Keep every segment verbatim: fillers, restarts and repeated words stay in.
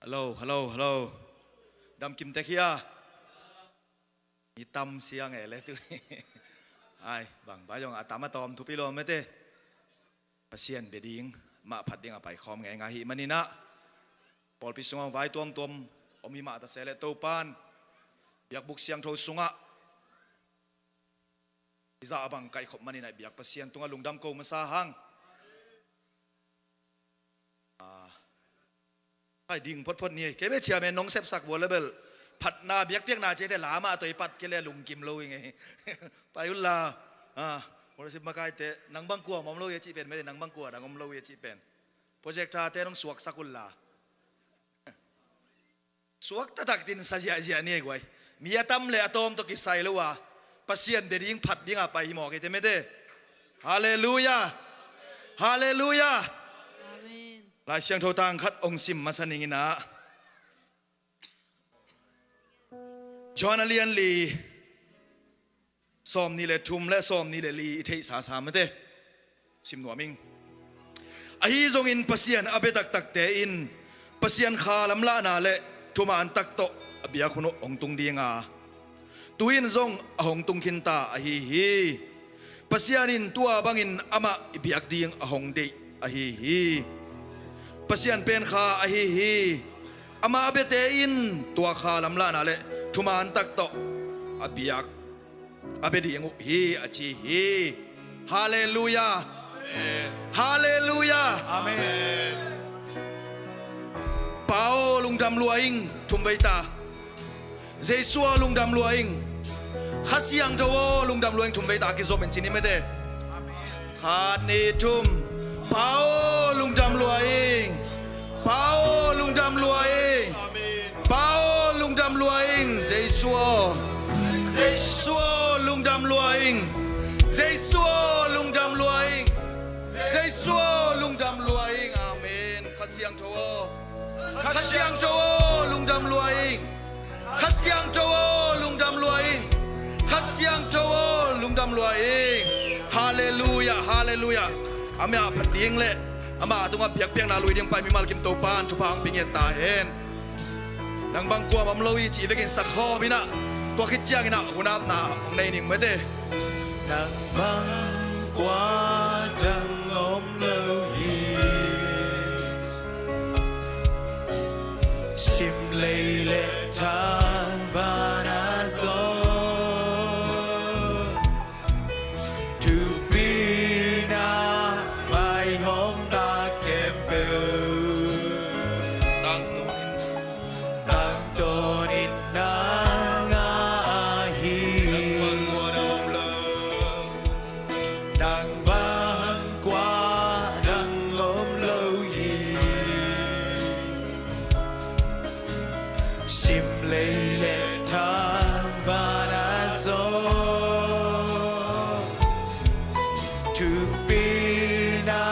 Hello, hello, hello. Dam kim tek hia? Mi tam siang e le tu. Ai, bang bai zong a tam a tawm thupi lo mete. Pasian bia ding, mah phat ding a pai khawm ngeingai hi maninah, pawlpi sungah vai tuamtuam om hi mah ta se le Topan biakbuk siangtho sungah i zah a bang kaihkhop maninah biak Pasian tungah lungdam ko masa hang. Ah, Kai ding photphot ni ei. Kei bek ciamen nong sepsak vua le bel phatna biakpiakna ciate lamah tawh i pat kei le lungkim lo i ngei. Pai unla. Ah, worship makaite nang bang kua om lo i a cih pen mete, nang bang kua dang om lo i a cih pen. Projector te nong suaksak unla. Suak taktak tin sa ziahziah ni ei guai. Mi a tam le a tawm tawh kisai lo a Pasian bia ding phat ding a pai hi mawk ei te mete. Halleluiah. Halleluiah. Amen. Lai Siangtho tang khat ong sim masa ning inah, Johan a lian li, sawm nih le thum le sawm nih le li i theihsa sa mete. Sim nuam ing. Ahi zongin Pasian a bia taktakte in Pasian kha lamlahna le thuman tak tawh a biak hun uh hong tung ding a, tu-in zong a hong tung khinta ahi hi. Pasian in tua bangin amah i biak ding a hong deih ahi hi. Pasian pen kha ahi hi. Amah a biate in tua kha lamlahna le thuman tak tawh a biak, a bia ding uh hi a ci hi. Halleluiah. Halleluiah. Amen. Pa aw lungdam lua ing, thum vei ta. Jesu aw lungdam lua ing. Kha Siangtho aw lungdam lua ing, thum vei ta kizom in ci ni mete. Khat nih thum. Pa aw lungdam lua ing. Pa aw lungdam lua ing. Pa aw lungdam lua ing. Jesu aw. Jesu aw lungdam lua ing. Jesu aw lungdam lua ing. Jesu aw lungdam lua ing. Amen. Kha Siangtho aw. Kha Siangtho aw lungdam lua ing. Kha Siangtho aw lungdam lua ing. Kha Siangtho aw lungdam lua ing. Halleluiah, halleluiah. Amah phat ding le amah tungah biakpiakna lui ding pai mimal kim Topan thupha hong pia ngiat ta hen. Nang bang kua om lo i cih vekin sakhawm inah, tua khit cianginah hun apna hong nei ning mete. Nang bang kua dang om lo hi. Sim lei le thang van a zong thupina vaihawmna khempeuh tangtawnin nang a hi. Nang bang kua dang om lo hi. Sim lei le thang van a zong thupina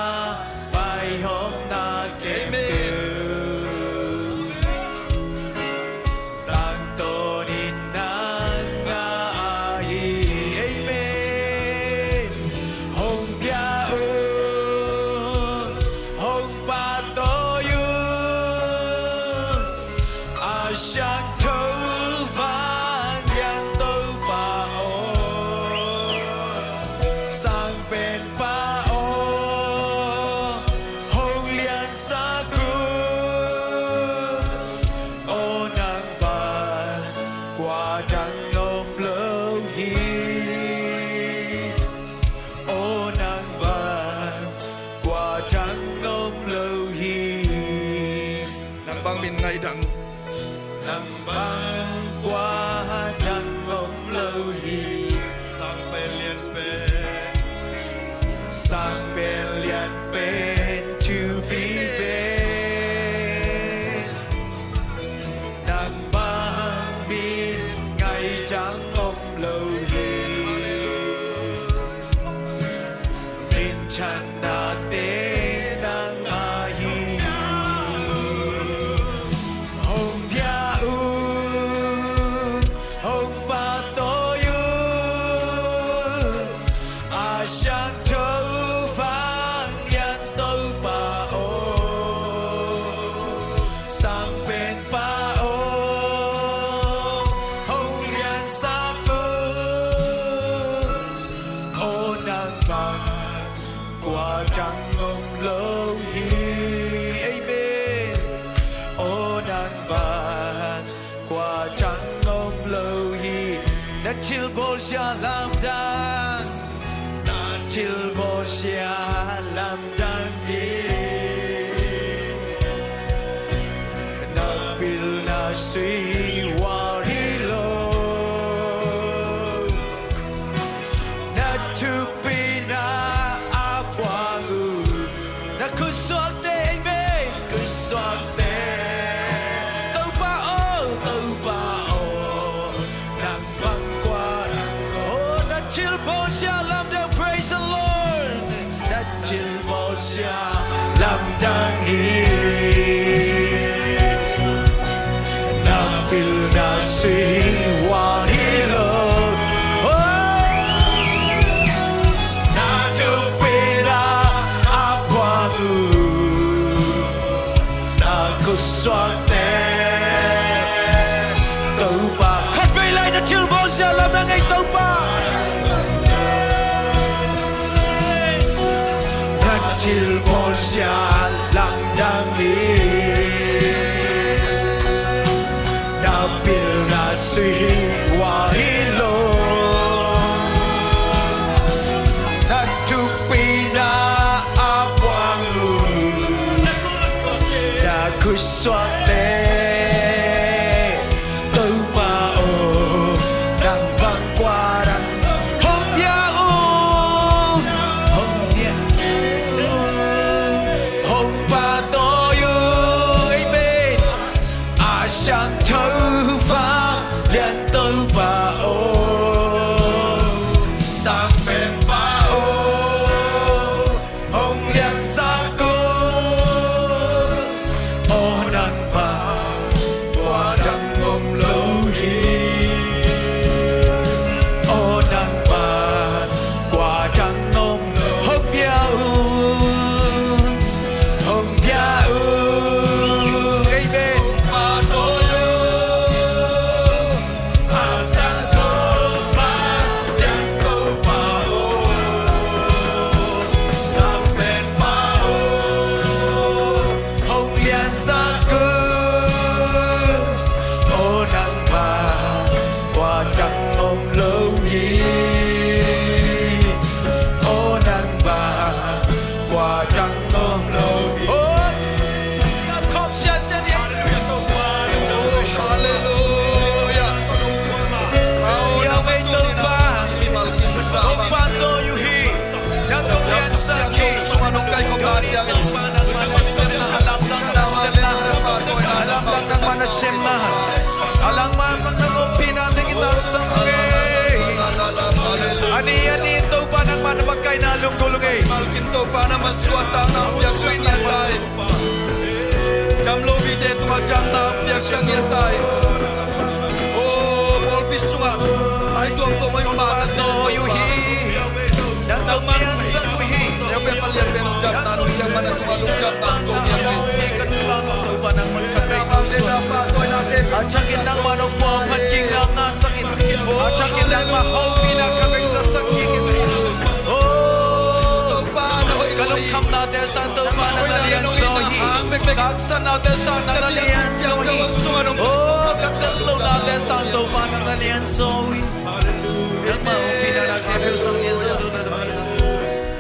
vaihawmna khempeuh tangtawnin nang a hi. Amen. Hong pia un, hong pahtawi un, a siangtho vanglian Topa aw, Sang Penpa aw, hong liansak un. Aw nang bang kua dang om lo hi. Aw nang bang kua dang om lo hi. Nang bang min ngaih dang. Nang bang kua dang om lo hi. Sang Pen Lian Pen, Sang Pen Lian Pen, thupi pen. Nang bang min ngaih dang om lo hi. Minthanna te nang a hi. Hong pia un, hong pahtawi un. Tang om lo hi. Amen. Aw nang bang kua tang om lo hi. Na thilbawlsia lamdang, na thilbawlsia lamdang hi. Na pilna sui uar hi lo. Na thupina a puang uh. Na khutsuakte, amen. Khutsuakte. Topa aw, Topa aw, nang bang kua. Oh, na thilbawlsia lamdang, praise the Lord. Na thilbawlsia lamdang hi. Na pilna sui uar hi lo. Oh, na thupina a puang uh. Na khutsuakte. Topa khatvei lai na thilbawlsia lamdang hi Topa. Na thilbawlsia lamdang hi. Na pilna sui uar hi lo. Na thupina a puang uh. Na khutsuakte. Topa aw, nang bang kua tang. Hong pia un, hong pia un, hong pahtawi un. Amen. A siangtho vanglian Topa aw, sangpenpa aw, hong liansak un. Aw nang bang kua tang om lo hi. Aw nang bang kua tang om lo. Hong pia un, hong pia un. Amen. Hong liansak un. Aw nang bang kua tang om lo hi. Aw nang bang kua tang om lo hi. Oh, khawm siasia ni. Halleluia. Aw nang bang kua tang om lo hi. Hong pahtawi uh hi. Nang kong liansak hi. Topa nangmah na sem na, a lamdang nangmah na sem na, a lamdang nangmah na sem na. A lamdang nangmah na ompihna tengin tangsak ung ei. A ni a ni Topa nangmah na pakaihna lunggulh ung ei. Malkin Topa na mansuahtakna piaksak ngiat ta in. Damlo mite tungah damna piaksak ngiat ta in. Aw pawlpi sungah ai tuamtuam a i pahtawi uh hi. Nangmah nang piaksak uh hi. Nangmah nang piaksak uh hi. A thakin nangmah nong puaphot kik nang ngahsak in. A thakin nangmah hopihna ka bengsak sak kik in. Oh, ka lungkhamnate sang Topa nang na lianzaw hi. Ka haksatnate sang nang na lianzaw hi. Oh, ka tel lohnate sang Topa nang na lianzaw hi. Nangmah ompihna na khe bel sang lianzaw.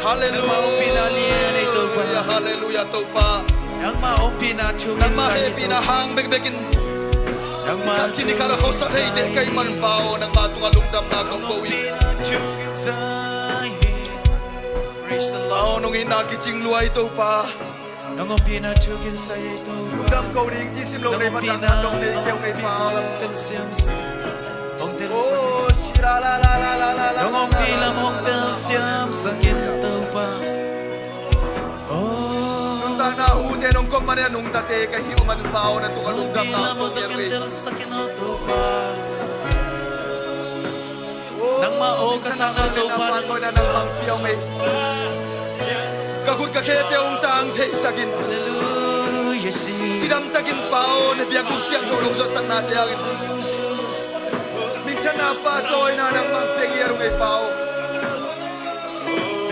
Halleluia. Nangmah ompihna lian ei Topa. Halleluia Topa. Nangmah ompihna thu nangmah hehpihna hang bekbek in. Nangmah khat khin i khat a khawsa theite ka hih man Pa aw, nangmah tungah lungdamna kong ko hi. Praise the Lord. Pa aw nong itna kicing lua ei Topa. Nong ompihna thu kicing sa ei Topa. Lungdam ko ding ci sim lo lei, nong ompihna, nong ompihna hong telsiam sa. Nong ompih lam hong telsiam sa kin Topa. Nuntakna hute nong kawm man a nungtate ka hih uh man Pa aw, na tungah lungdamna kong ko hi. Nangmah aw ka sang Topa nangmah hong pia ung ei. Ka khut ka khete hong tang theisak in. Cidam takin Pa aw, na biakbuk siangtho nong zuatsaknate hangin minthanna pahtawina nangmah hong pia ngiat ung ei Pa aw.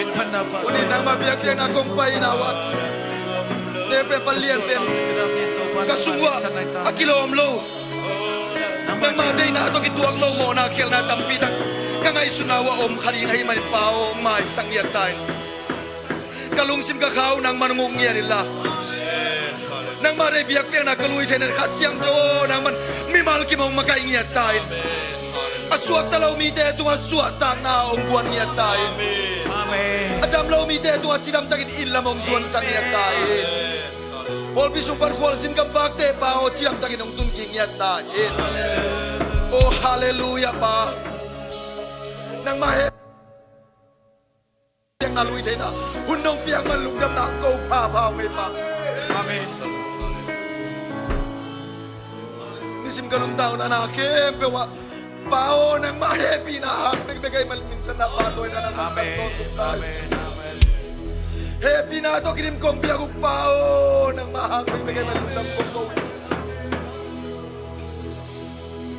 Minphatna Tuni nangmah biakpiakna kong paina uah, nepen palian pen ka sung uah a kilawm lo, nangmah deihna tawh kituak lo mawhna khialhna tampi tak ka ngaihsutna uah om kha ding ahih manin Pa aw, maisak ngiat ta in. Ka lungsim ka kha uh nangman hong uk ngiat inla, nangmah deih biakpiakna ka lui theihna Kha Siangtho aw, nangman mimal kim hong makaih ngiat ta in. A suakta lo mite tungah suahtakna hong guan ngiat ta in. Amen. A dam lo mite tungah cidamtakin inn lam hong zuansak ngiat ta in. Pawlpi sung pan khualzin gamvakte Pa aw, cidamtakin hong tun kik ngiat ta in. Oh, halleluiah Pa. Nangmah he piakna lui theihna hun nong piak man lungdamna ko pha pha hong ei Pa. Amen. Nisim ka nuntakna khempeuh ah Pa aw, nangmah hehpihna hang bekbek ei man, min sanna pahtawina nangmah. Amen. Tawh tung ta. Amen. Amen. Hehpihna tawh kidim kong piak uh Pa aw, nangmah hang bekbek ei man lungdam kong ko.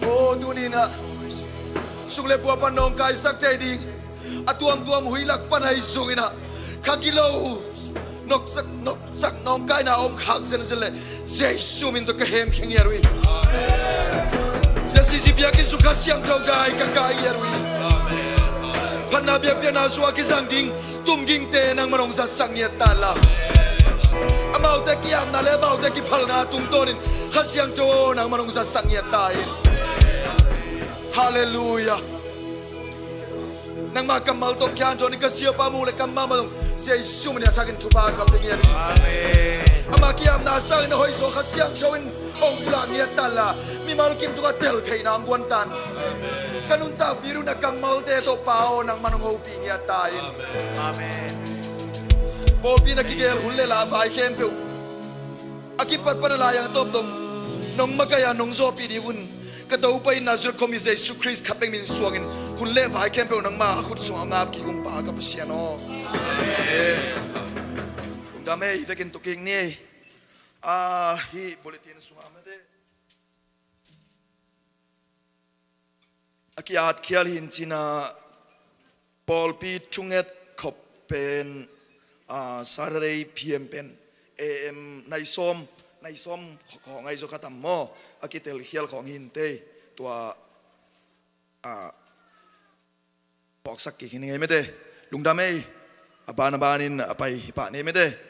Oh, tuni in ah suk le pua pan nawngkaisak thei ding a tuamtuam huih lak pan ahi zongin ah kha gilo noksak, noksak nawngkaina om khak zenzen leh Jesu min tawh ka hemkhia ngiat uh hi. ZCC biakinn sung Kha Siangtho gai ka kai ngiat uh hi. Phatna biakpiakna sungah kizang ding tumgingte nangman hong zatsak ngiat ta inla, amaute ki-apna le amaute kiphalna tungtawnin Kha Siangtho aw, nangman hong zatsak ngiat ta in. Halleluiah. Nangmah kammal tawh kianthawn in ka siapa muh le kam mahmah zong Jesu min a thakin thupha ka pia ngiat. Amen. Ama ki-apna sangin a hoih zaw Kha Siangtho in hong pulak ngiat ta inla, mimal kim tungah tel theihna hong guan ta in. Amen. Ka nuntakpih uh na kammalte tawh Pa aw, nangman hong hopih ngiat ta in. Amen. Pawlpi na kigel hun le la vai khempeuh a kipat pan a lai-ang a tawp dong nong makaih a nong zawhpih ding un ka Topa in Nazareth khuami Jesu Khrist khat bek min suangin hun le vai khempeuh nangma khut sungah a ngap kik ung Pa ka Pasian aw. Amen. Lungdam ei, vekin tu kik ni. Ah, hih bulletin sungah mate a ki-atkhial hi in cin ah, pawlpi thunget khop pen, ah, Saturday P M pen A M nai sawm, nai sawm khawng ahi zaw kha tam maw, a kitelkhial khawng hi in teh, tua, ah, phawksak kik hi ning ei mate. Lungdam ei, a ban a banin a pai hi pah ni ei mate.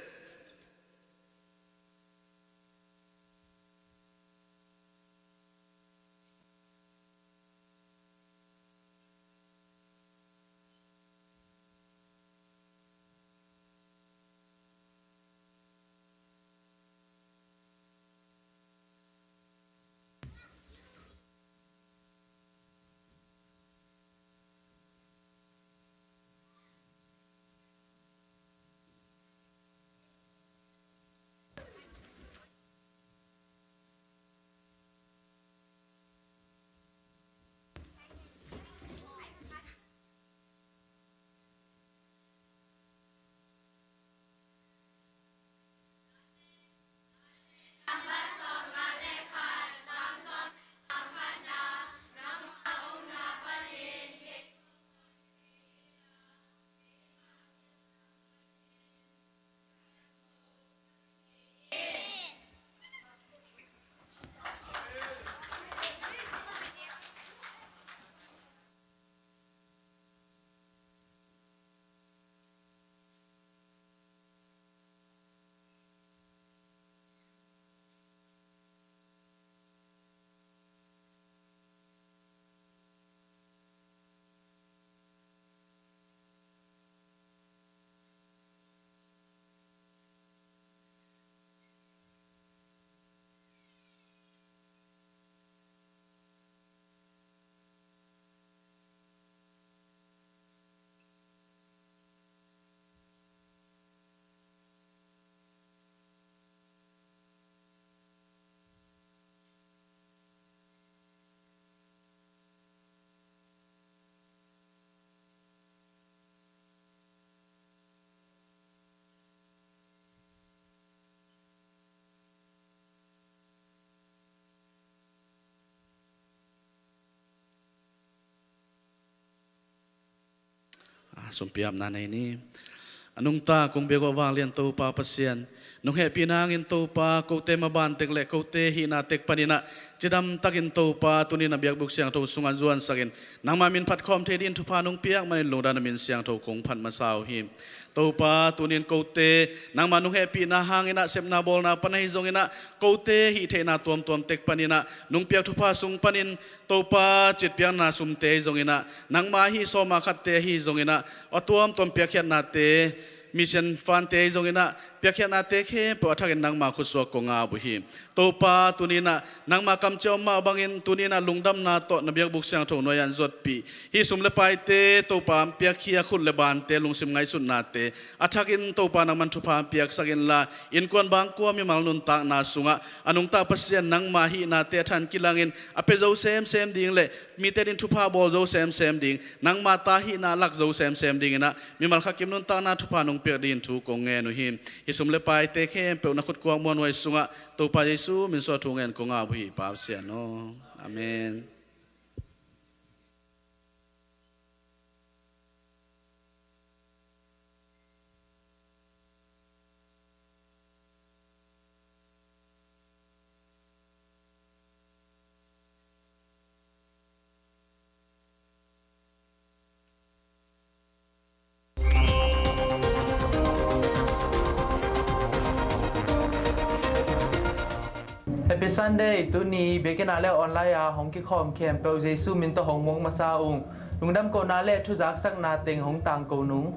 Ah, sumpiapna nei ni. A nungta kong biak uh a vanglian Topa Pasian, nong hehpihna hangin Topa, kote maban tek le kote hihna tek paninah cidam takin Topa, tunin a biakbuk siangtho sungah zuansakin nangma min phatkhawm thei dingin thupha nong piak manin lungdam, na min siangtho kong phat masa uh hi. Topa, tunin kote nangma nong hehpihna hanginah sepna bawlna pan ahi zonginah kote hih theihna tuamtuam tek paninah nong piak thupha sung panin Topa, citpiakna sumte ahi zonginah, nangma hih sawma khatte ahi zonginah, a tuamtuam piakkhiatnate, mission fund-te ahi zonginah, piakkhiatnate khempeuh a thakin nangma khutsuak kong ap uh hi. Topa, tuninah nangma kamciam mah bangin tuninah lungdamna tawh na biakbuk siangtho nuai-ah zuatpih hih sum le paite Topa piakkhia, khut le bante, lungsim ngaihsutnate a thakin Topa nangman thupha piaksak inla, innkuan bangkua mimal nuntakna sungah a nungta Pasian nangma hihnate a than kilangin a pia zo semsem ding le mite din thupha bawl zo semsem ding, nangma ta hihna lak zo semsem dinginah mimal khakim nuntakna thupha nong piak dingin thu kong ngen uh hi. Hih sum le paite khempeuh na khutkuak muanhuai sungah Topa Jesu min suah thu ngen kong ap uh hi, Pa Pasian aw. Amen. Happy Sunday. Tuni biakinn ah le online ah hong kikhawm khempeuh Jesu min tawh hong muak masa ung. Lungdam kohna le thuzaksakna teng hong tangko nung.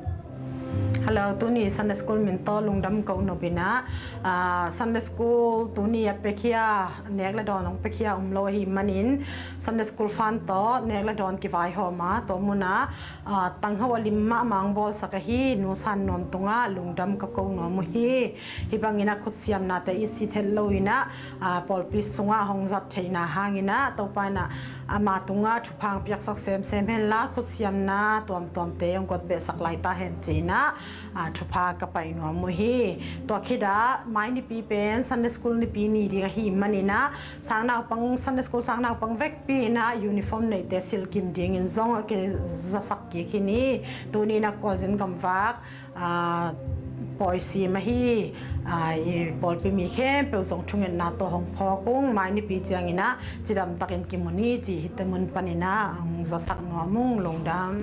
Hello, tuni Sunday School min tawh lungdam koh nopinah, ah, Sunday School tuni a piakhia, nek le dawn hong piakhia um lo ahih manin Sunday School fund tawh nek le dawn kivaihawm a, tua munah, ah, tangho a lim mahmah hong bawlsak ahi Nu San Nuam tungah lungdam ka ko nuam uh hi. Hih bangin a khutsiamnate i sithet loinah, aa, pawlpi sungah hong zat theihna hanginah Topa inah ama tungah thupha hong piaksak semsem henla, khutsiamna tuamtuamte hong guatbehsak lai ta hen ci-inah, aa, thupha ka pai nuam uh hi. Tua khitah Mai nipi pen Sunday School nipi ni ding ahih maninah, sangnaupang, Sunday School sangnaupang vekpi inah uniform neihte silkim dingin zong a kizasak kik hi ni. Tuni inah Khualzin gamvak, aa, pawisim ahi, aa, i pawlpi mi khempeuh zong thungetna tawh hong phawk ung. Mai nipi cianginah cidamtakin kimu ni ci, hihte mun paninah hong zasak nuam ung. Lungdam.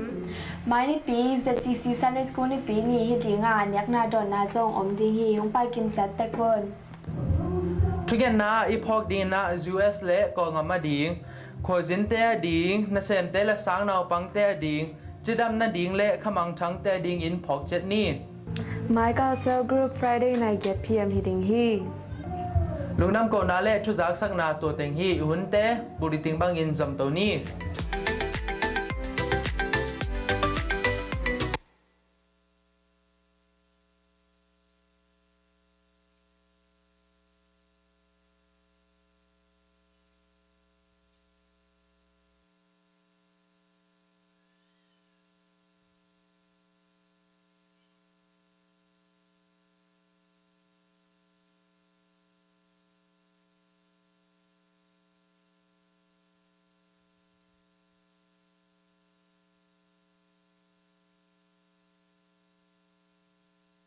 Mai nipi Z C C Sunday School nipi ni hi dinga, nekna dawnna zong om ding hi. Hong pai kimciat tek un. Thungetna i phawk dinginah U S le Kawlgam ading, khualzinte ading, nasemte le sangnaupangte ading, cidam nading le khamangthangte adingin phawk ciat ni. Mai Culture Group, Friday night, eight P M hi ding hi. Lungdam kohna le thuzaksakna tua teng hi. I hunte bulletin bangin zomto ni.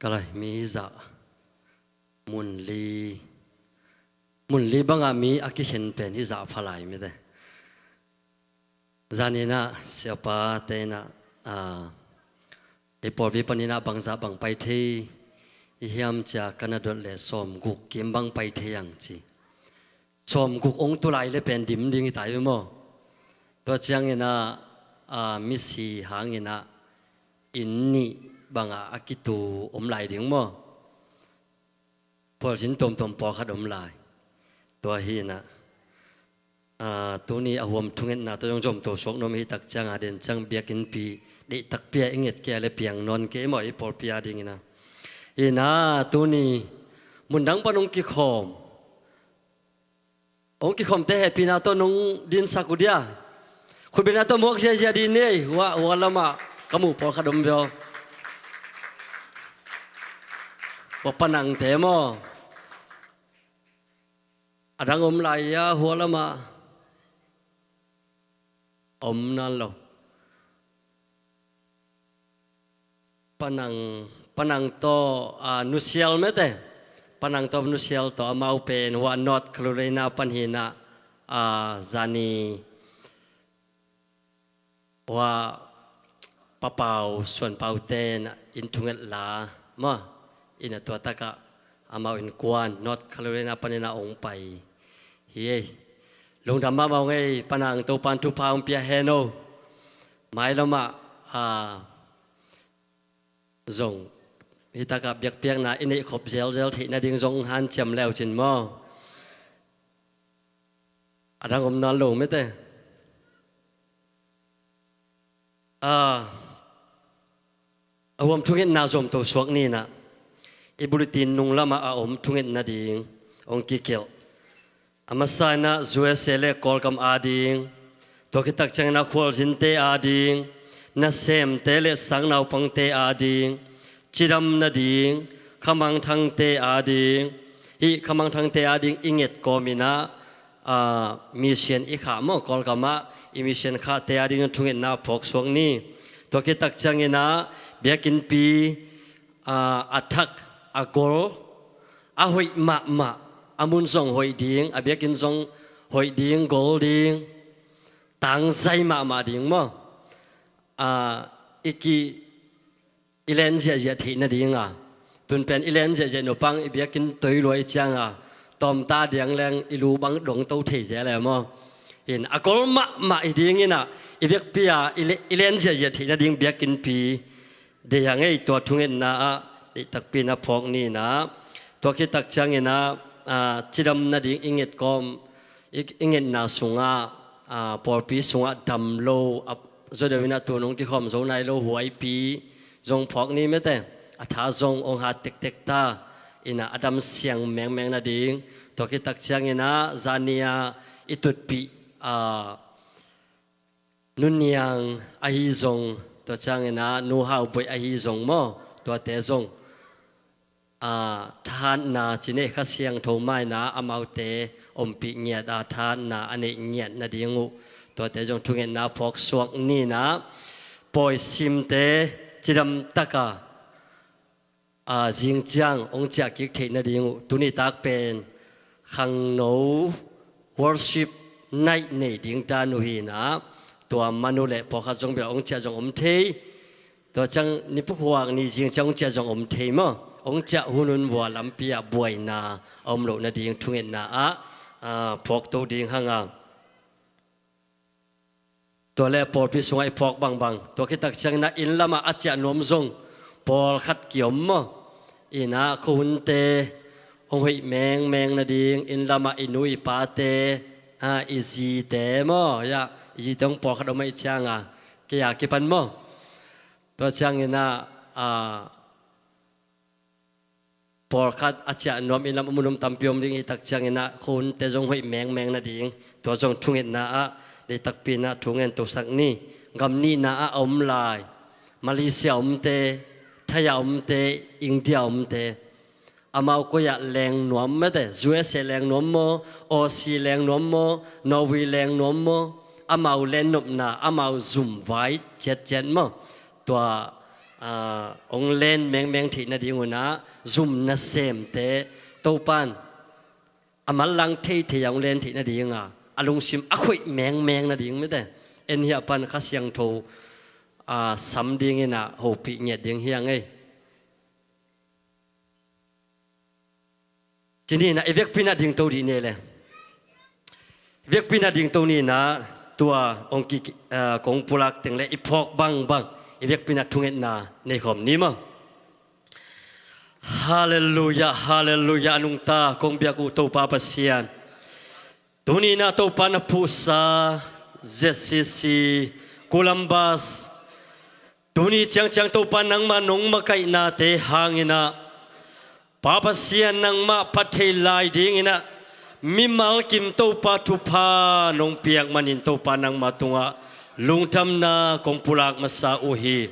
Ka lai mi zah mun li, mun li bangah mi a kikhen pen hi zah pha lai mite. Zaninah siapate inah, ah, ei pawlpi paninah bangzah bang pai thei i hiam cia ka na dot le sawmguk kim bang pai thei ang ci. Sawmguk ong tulai le pen dim ding hi tai ve maw? Tua cianginah, ah, misi hanginah inn nih bangah a kitu om lai ding maw? Phualzin tuamtuam pawlkhat om lai. Tua hinah, ah, tuni a huam thungetna tawh zong zomto suak nuam hi tak cianga den ciang biakinnpi deihtakpi a i nget kei a le piang nawn kei maw i pawlpi a dinginah. Hinah tuni mundang pan hong kikhawm, hong kikhawmte hehpihna tawh nong dinsak uh dia. Khutbetna tawh muak ziazia dih ni ei. Hua, hua lamah ka muh pawlkhat om veo. Hua panangte maw? A dang om lai-a hua lamah om nawn lo. Panang Panang tawh, ah, nusial mete. Panang tawh nusial tawh amau pen hua North Carolina pan hi-in ah, ah, zani hua Papau Suan Pau ten in thunget la mah in ah tua takah amau innkuan North Carolina panin ah hong pai hi ei. Lungdam mahmah ung ei, Panang Topan thupha hong pia hen aw. Mailamah, ah, zong hih takah biakpiakna i neih khop zelzel theih nading zong hanciam le uh cin maw? A dang om nawn lo mete. Ah, a huam thungetna zomto suak ni-in ah i bulletin nung lamah a om thungetna ding hong kikilh. A masa in ah U S A le Kawlgam ading, tua khit tak ciangin ah khualzinte ading, nasemte le sangnaupangte ading, cidam nading, khamangthangte ading, hih khamangthangte ading i nget kawmin ah, ah, mission i khah maw, Kawlgam ah i mission khahte ading thungetna phawk suak ni. Tua khit tak ciangin ah biakinnpi, ah, a thak, a gol, a hoih mahmah, a mun zong hoih ding, a biakinn zong hoih ding, gol ding, tangzai mahmah ding maw? Ah, i ki, i len ziahziah theih nading a, tun pen i len ziahziah nopang i biakinn toi lua i ciang a, tawmta diang leng i lu bang dong to thei zel e maw? Hi-in a gol mahmah hi ding in ah i biakpi a i le-, i len ziahziah theih nading biakinnpi deih a ngei, tua thungetna ah deih takpi in ah phawk ni-in ah, tua khit tak ciangin ah, ah, cidam nading i nget kawm, i, i ngetna sungah, ah, pawlpi sungah dam lo, a, zaw deuh in ah tu-in hong kikhawm zo nai lo huaipi zong phawk ni mete. A tha zong hong hat tektek ta in ah a dam siang mengmeng nading. Tua khit tak ciangin ah zani-a i tutpih, ah, Nu Niang ahi zong, tua ciangin ah Nu Hau Boih ahi zong maw, tuate zong, ah, thahatna ci ni, Kha Siangtho mah in ah amaute ompih ngiat a, thahatna a neih ngiat nading uh, tuate zong thungetna phawk suak ni-in ah pawi simte cidam tak a, a, zing ciang hong ciah kik theih nading uh, tuni tak pen khangno worship night nei ding dan uh hi-in ah, tua man uh leh pawlkhat zong bel hong ciah zong om thei. Tua ciang ni pukhuak ni zing ciang hong ciah zong om thei maw? Hong ciah hun un vua lampi ah buaina a om loh nading thungetna ah, a, phawk to ding hang a. Tua le pawlpi sungah i phawk bangbang, tua khit tak ciangin ah inn lamah a ciah nuam zong pawlkhat ki-om maw? In ah khuahunte hong hoih mengmeng nading, inn lamah i nu i pate, a, i zite maw? Ya, i zite hong pawlkhat om ahih ciang a, kei a kipan maw? Tua ciangin ah, a, pawlkhat a ciah nuam, inn lam a mun om tampi om ding hi tak ciangin ah khuahunte zong hoih mengmeng nading, tua zong thungetna ah deih takpi in ah thungen tosak ni. Gam nihna ah a om lai, Malaysia omte, Thai a omte, India omte, amau koi ah leng nuam mete, U S A leng nuam maw, Aussie leng nuam maw, Norway leng nuam maw, amau len nopna, amau zum vai ciatciat maw? Tua, a, hong len mengmeng theih nading un ah zum nasemte Topan a manlang theithei a hong len theih nading a, a lungsim a khoih mengmeng nading mete. En hiah pan Kha Siangtho, a, sam dingin ah hopih ngiat ding hi hang ei. Ci ni-in ah i vekpi in ah dingto dih ni le. I vekpi in ah dingto ni-in ah tua hong ki, a, kong pulak teng le i phawk bangbang i vekpi in ah thungetna nei khawm ni maw? Halleluiah, halleluiah, a nungta kong biak uh Topa Pasian. Tuni-in ah Topa na phuhsa Z C C Columbus, tuni ciangciang Topa nangma nong makaihnate hangin ah, Pa Pasian nangmah phat thei lai dingin ah mimal kim Topa thupha nong piak manin Topa nangma tungah lungdamna kong pulak masa uh hi.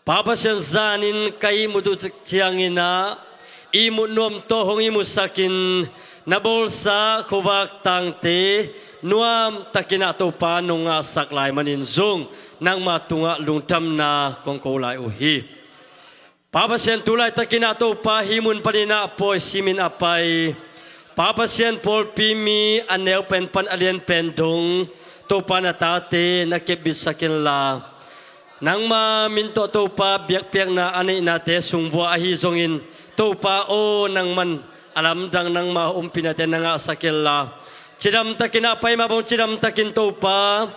Pa Pasian, zanin ka ihmut uh ciangin ah ihmut nuam tawh hong ihmutsakin, na bawlsa khuavak tangte nuamtakin ah Topa nong ngahsak lai manin zong nangma tungah lungdamna kong ko lai uh hi. Pa Pasian, tu laitakin ah Topa hih mun panin ah pawi simin a pai Pa Pasian, pawlpi mi a neu pen pan a lian pen dong Topa na tate na kepbitsak inla, nangma min tawh Topa biakpiakna a neihnate sung vua ahi zongin, Topa aw, nangman a lamdang nangma ompihnate na ngahsak inla, cidamtakin ah pai mah bang cidamtakin Topa,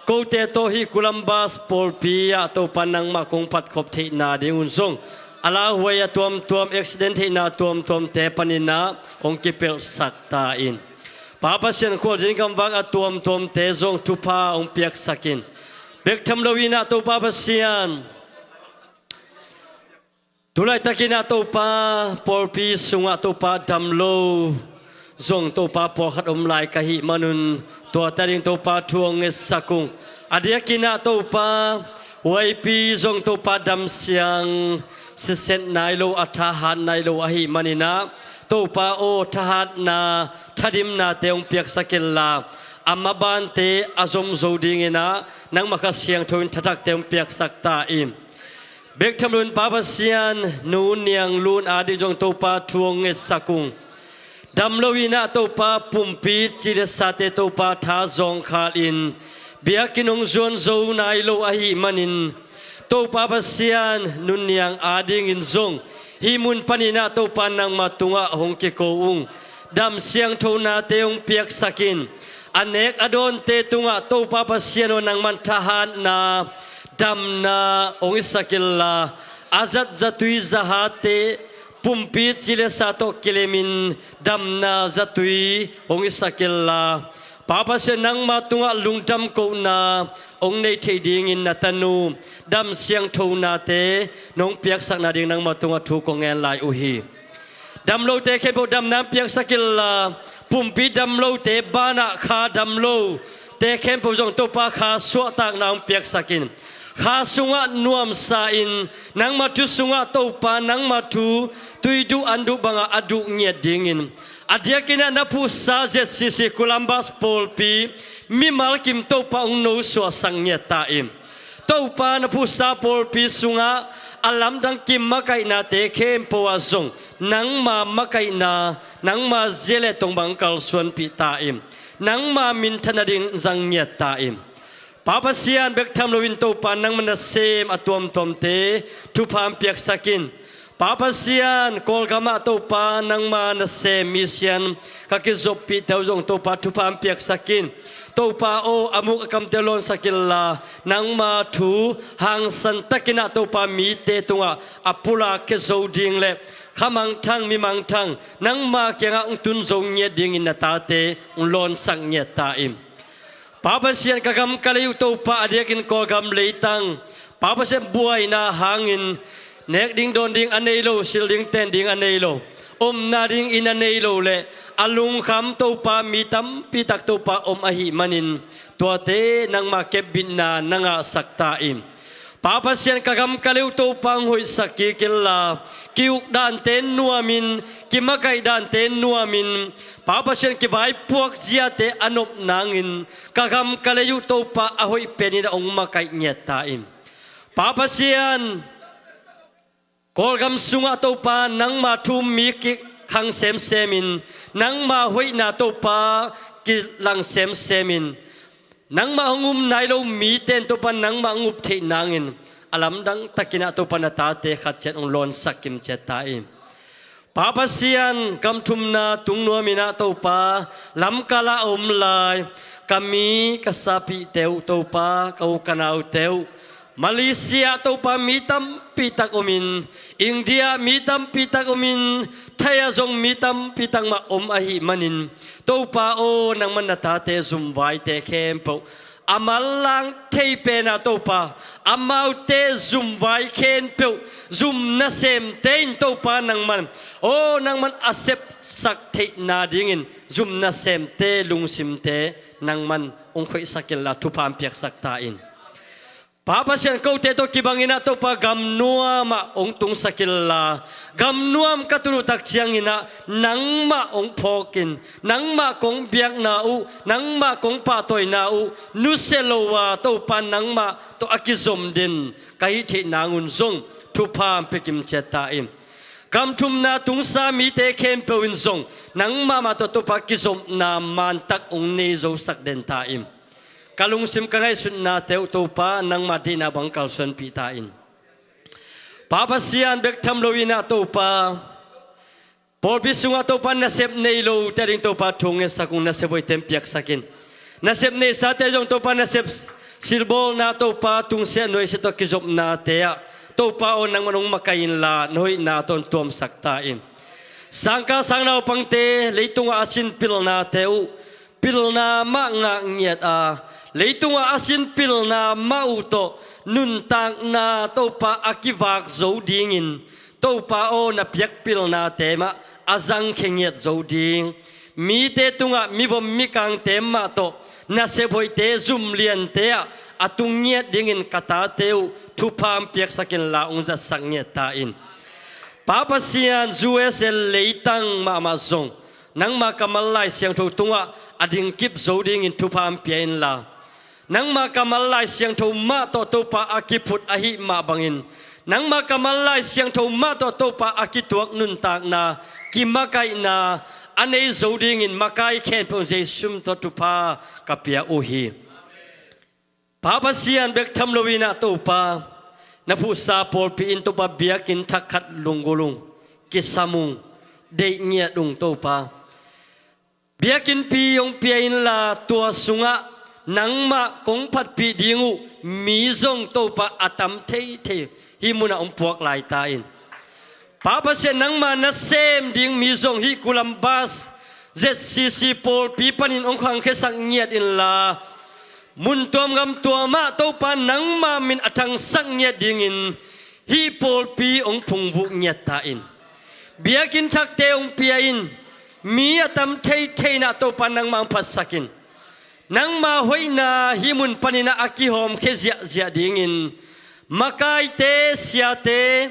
kote tawh hih Columbus pawlpi ah Topa nangmah kong phatkhop theihna dingun zong, a lauhuai a tuamtuam, accident theihna tuamtuamte panin ah hong kipelhsak ta in. Pa Pasian, khualzin gamvak a tuamtuamte zong thupha hong piaksak in. Bek tham loin ah Topa Pasian, tu laitakin ah Topa, pawlpi sungah Topa dam lo zong Topa pawlkhat om lai ka hih manun, tuate ading Topa thu hong ngetsak ung. A diakin ah Topa, huaipi zong Topa damsiang siset nai lo, a thahat nai lo ahih manin ah, Topa aw, thahatna, thadimnate hong piaksak inla, a mabante a zom zo dingin ah nangma Kha Siangtho in thathakte hong piaksak ta in. Bek tham loin Pa Pasian, Nu Niang Lun ading zong Topa thu hong ngetsak ung. Dam loin ah Topa, pumpi ci le sate Topa tha zawngkhal in, biakinn hong zuan zo nai lo ahih manin, Topa Pasian, Nu Niang adingin zong hih mun panin ah Topa nangma tungah hong kiko ung. Dam siangthonate hong piaksak in. A nek a dawnte tungah Topa Pasian aw, nangman thahatna, damna hong hisak inla, a zat zatui zahate, pumpi ci le sa tawh kilemin damna zatui hong hisak inla, Pa Pasian, nangma tungah lungdam kohna hong nei thei dingin na tanu dam siangthonate nong piaksak nading nangma tungah thu kong ngen lai uh hi. Dam lote khempeuh damna hong piaksak inla, pumpi dam lote banah kha dam lote khempeuh zong Topa kha suahtakna hong piaksak in. Kha sungah nuamsa in, nangma thu sungah Topa, nangma thu tui duh an duh bangah a duh ngiat dingin, a diakin ah na phuhsa Z C C Columbus pawlpi mimal kim Topa hong nosuahsak ngiat ta in. Topa, na phuhsa pawlpi sungah a lamdang kimakaihna te khempeuh ah zong nangma makaihna, nangma zia le tong bang kalsuanpih ta in. Nangma minthan nading zang ngiat ta in. Pa Pasian, bek tham loin Topa nangma nasem a tuamtuamte thupha hong piaksak in. Pa Pasian, Kawlgam ah Topa nangma nasem misian ka kizoppihte uh zong Topa thupha hong piaksak in. Topa aw, a muk a kamte lawnsak inla, nangma thu hangsan takin ah Topa mite tungah a pulak khia zo ding le kha mangthang mi mangthang nangma kiangah hong tun zo ngiat dingin na tate hong lawnsak ngiat ta in. Pa Pasian, ka gam ka lei uh Topa, a diakin Kawlgam leitang, Pa Pasian, buaina hangin nek ding dawn ding a nei lo, sil ding ten ding a nei lo, omna ding inn a nei lo le a lungkham Topa mi tampi tak Topa om ahih manin, tuate nangma kepbitna na ngahsak ta in. Pa Pasian, ka gam ka lei uh Topa hong hoihsak kik inla, ki-uk dante nuamin, kimakaih dante nuamin, Pa Pasian, kivaipuak ziate a nop nangin ka gam ka lei uh Topa a hoih penin ah hong makaih ngiat ta in. Pa Pasian, Kawlgam sungah Topa nangma thu mi kikhang semsemin, nangma hoihna Topa kilang semsemin, nangmah hong um nai lo mite in Topa nangmah hong up theih nangin a lamdang takin ah Topa na tate khat ciat hong lawnsak kim ciat ta in. Pa Pasian, gam thumna tung nuamin ah Topa lamkal ah a om lai ka mi ka sapihte uh Topa, ka u ka naute uh, Malaysia ah Topa mi tampi tak omin, India ah mi tampi tak omin, Thai ah zong mi tampi tak mah om ahih manin, Topa aw, nangman na tate zumvaite khempeuh a manlang thei pen ah Topa, amaute zumvai khempeuh zum nasemte in Topa nangman, aw, nangman a sepsak theihna dingin zum nasemte lungsimte nangman hong khoihsak inla thupha hong piaksak ta in. Pa Pasian, kote tawh kibangin ah Topa gam nuam ah hong tungsak inla, gam nuam ka tun uh tak ciangin ah nangmah hong phawkin, nangmah kong biakna uh, nangmah kong pahtawina uh nusia lo a Topa nangmah tawh a kizom den ka hih theih nangun zong thupha hong pia kim ciat ta in. Kam thumna tungsa mite khempeuh in zong nangmah mah tawh Topa kizopna mantak hong nei zosak den ta in. Ka lungsim ka ngaihsutnate uh Topa nangmah deihna bang kalsuanpih ta in. Pa Pasian, bek tham lo in ah Topa, pawlpi sungah Topa nasep nei lote ading Topa thu ngetsak ung, nasep hoihte hong piaksak in. Nasep neisate zong Topa nasep silbawlna Topa tungsiah nuaisiah tawh kizopnate ah Topa aw nangman hong makaih inla na hoihna tawh hong tuamsak ta in. Sangkah sangnaupangte leitungah a sin pilnate uh pilna mah ngah ngiat a, leitungah a sin pilna mah uh tawh nuntakna Topa a kivak zo dingin Topa aw na piak pilnate mah a zangkhia ngiat zo ding, mite tungah mivom mikangte mah tawh nasep hoihte zumliante ah a tung ngiat dingin ka tate uh thupha hong piaksak inla hong zatsak ngiat ta in. Pa Pasian, U S A leitang mahmah zong nangma kammal Lai Siangtho tungah a dingkip zo dingin thupha hong pia inla, nangma kammal Lai Siangtho mah tawh Topa a kiphut ahih mah bangin nangma kammal Lai Siangtho mah tawh Topa a kituak nuntakna, kimakaihna a nei zo dingin makai khempeuh Jesu min tawh thupha ka pia uh hi. Pa Pasian, bek tham lo in ah Topa, na phuhsa pawlpi in Topa biakinn thak khat lunggulh ung, kisam ung, deih ngiat ung Topa. Biakinnpi hong pia inla tua sungah nangmah kong phatpih ding uh mi zong Topa a tam theithei hih munah hong puak lai ta in. Pa Pasian, nangma nasem ding mi zong hih Columbus Z C C pawlpi panin hong khangkhiasak ngiat inla, mun tuam gam tuamah Topa nangma min a thangsak ngiat dingin hih pawlpi hong phungvuh ngiat ta in. Biakinn thakte hong pia in, mi a tam theithei in ah Topa nangmah hong phatsak in. Nangma hoihna hih mun panin ah a kihawmkhia ziahziah dingin makaite, siate,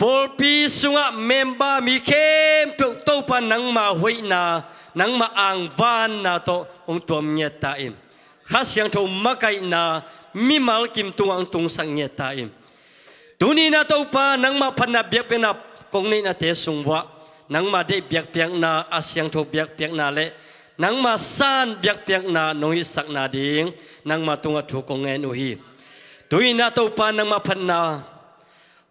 pawlpi sungah member mi khempeuh Topa nangma hoihna, nangma angvanna tawh hong tuam ngiat ta in. Kha Siangtho makaihna mimal kim tungah hong tungsak ngiat ta in. Tuni in ah Topa nangma phatna biakpiakna kong neihnate sung vuah nangma deih biakpiakna, a siangtho biakpiakna le nangma san biakpiakna nong hihsakna ding nangma tungah thu kong ngen uh hi. Tuni in ah Topa nangma phatna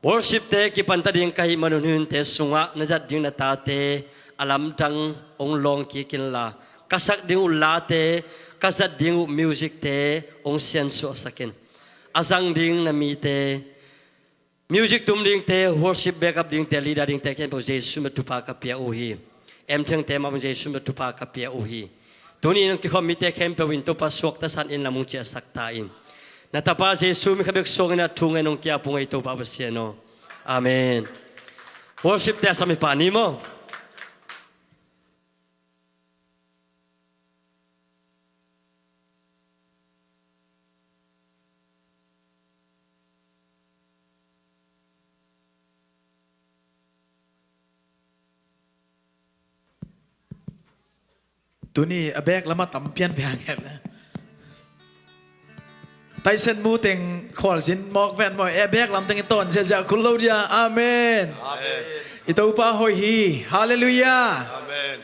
worship-te kipanta ding ka hih manun hih hunte sungah na zat ding na tate a lamdang hong lawng kik inla, ka sak ding uh late, ka zat ding uh music-te hong siansuahsak in. A zang ding na mite, music tum dingte, worship backup dingte, leader dingte khempeuh Jesu min tawh thupha ka pia uh hi. Emthengte mah Jesu min tawh thupha ka pia uh hi. Tuni in hong kikhawm mite khempeuh in Topa suakta san in lam hong ciahsak ta in. Na tapa Jesu min khat bek suang in ah thu ngen hong ki-ap ung ei Topa Pasian aw. Amen. Worship-te a sam hi pah ni maw. Tuni a bek lamah tam pian pian khat na. Taisen mu teng khualzin mawk ven maw, a bek lam teng i tawn ziahziah khul lo dia. Amen. Amen. I Topa hoih hi. Halleluiah. Amen.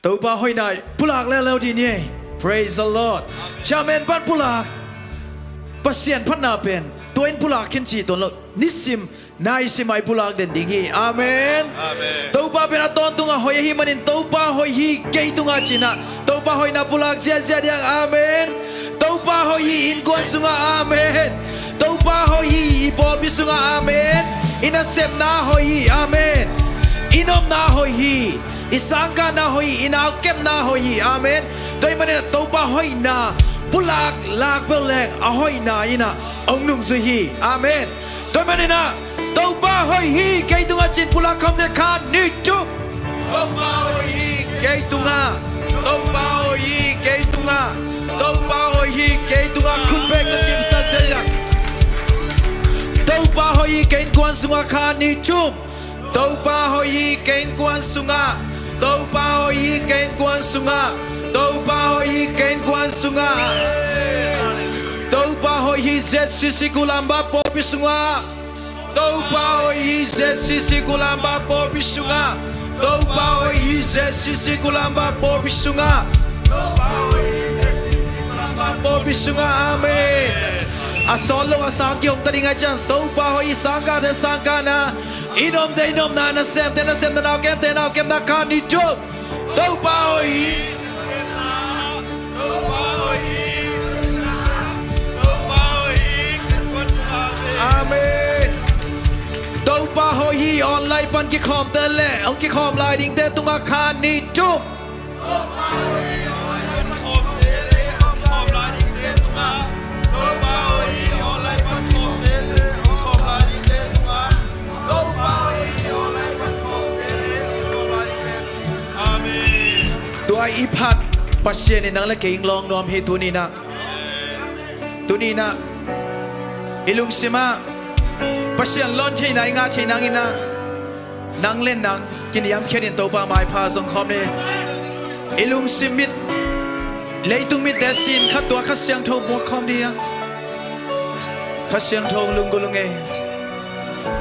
Topa hoihna pulak leuleu dih ni ei. Praise the Lord. Chairman pan pulak. Pasian phatna pen tua in pulak khin ci tuan lo. Nisim naisim ah i pulak den ding hi. Amen. Amen. Topa pen a tawntungah hoih ahih manin Topa hoih hi kei tungah ci-in ah Topa hoihna pulak ziahziah ding. Amen. Topa hoih hi innkuan sungah. Amen. Topa hoih hi i pawlpi sungah. Amen. I nasepna hoih hi. Amen. I nopna hoih hi. I sangkahna hoih hi, i naukepna hoih hi. Amen. Tua ahih manin ah Topa hoihna pulak lak beuh leng a hoihna in ah hong nungzui hi. Amen. Tua ahih manin ah Topa hoih hi kei tungah ci-in pulak khawm zen, khat, nih, thum. Topa hoih hi kei tungah. Topa hoih hi kei tungah. Topa hoih hi kei tungah. Khut bek tawh kimsak zen. Topa hoih hi kei innkuan sungah, khat, nih, thum. Topa hoih hi kei innkuan sungah. Topa hoih hi kei innkuan sungah. Topa hoih hi kei innkuan sungah. Topa hoih hi Z C C Columbus pawlpi sungah. Topa hoih hi, Z C C Kulampa pawlpi sungah. Topa hoih hi, Z C C Kulampa pawlpi sungah. Topa hoih hi, Z C C Kulampa pawlpi sungah. Amen. A sawt lo a sang kihong ta ding ahih ciang, Topa hoih hi, sangkahte sangkahna, i nuamte i nuamna, nasemte nasemna, nawkemte nawkemna, khan ni tum. Topa hoih hi. Amen. Topa hoih hi. Online pan kikhawmte le hong kikhawm lai dingte tungah khan ni tum. Amen. Tua i phat Pasian in nang le kei hong lawng nuam hi. Tuni-in ah, tuni-in ah i lungsim ah Pasian lawn theihna i ngah theih nangin ah, nang le nang kiniamkhiatin Topa maipha zong khawm ni. I lungsim mit, leitung mitte sin kha, tua Kha Siangtho muak khawm ni a. Kha Siangtho, lunggulh ung ei.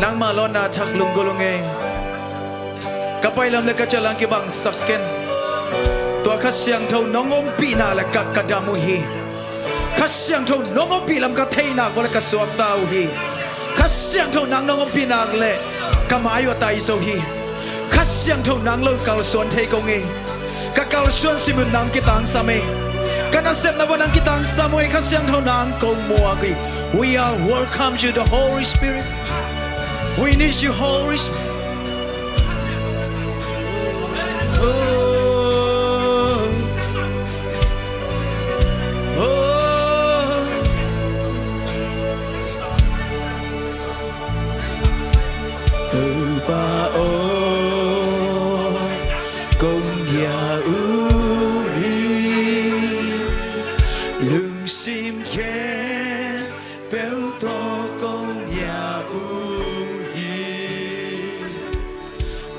Nangmah lawnna thak lunggulh ung ei. Ka pai lam le ka ciah lam kibangsak ken. Tua Kha Siangtho nong ompih nak leh ka, ka dam uh hi. Kha Siangtho nong ompih lam ka theih nak uh leh ka suakta uh hi. Kha Siangtho nang nong ompih nak leh ka mai uh a tai zo hi. Kha Siangtho nang lo kalsuan thei kong ei. Ka kalsuan simin nang kitangsam ei. Ka nasepna bang nang kitangsam uh ei. Kha Siangtho nang kong muak hi. We are welcome you, the Holy Spirit. We need you, Holy Spirit. Oh. Oh. Topa aw, kong bia uh hi, lungsim khempeuh tawh kong bia uh hi.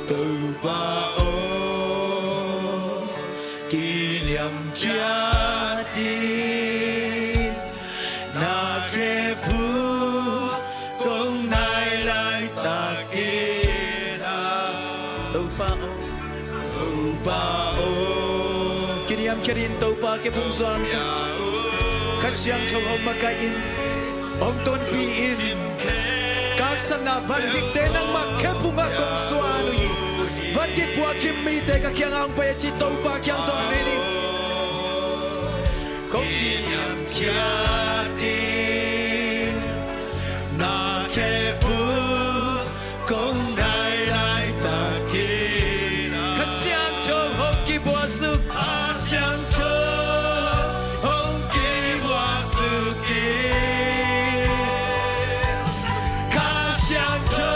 Topa aw, kiniamkhiat in, na khephung kong nai laitak in ah. Topa aw, Topa aw, kiniamkhiat in Topa khephung zuan in. Kha Siangtho hong makaih in, hong tonpih in. Ka haksatna van gikte nangmah khephung ah kong suan uh hi. Van gik puakim mite ka kiangah hong pai a ci, Topa kiang zong nei ni. Kong kiniamkhiat in, na khephung kong nai laitak in ah. Kha Siangtho hong kibuak suk. Kha Siangtho hong kibuak suk in. Kha Siangtho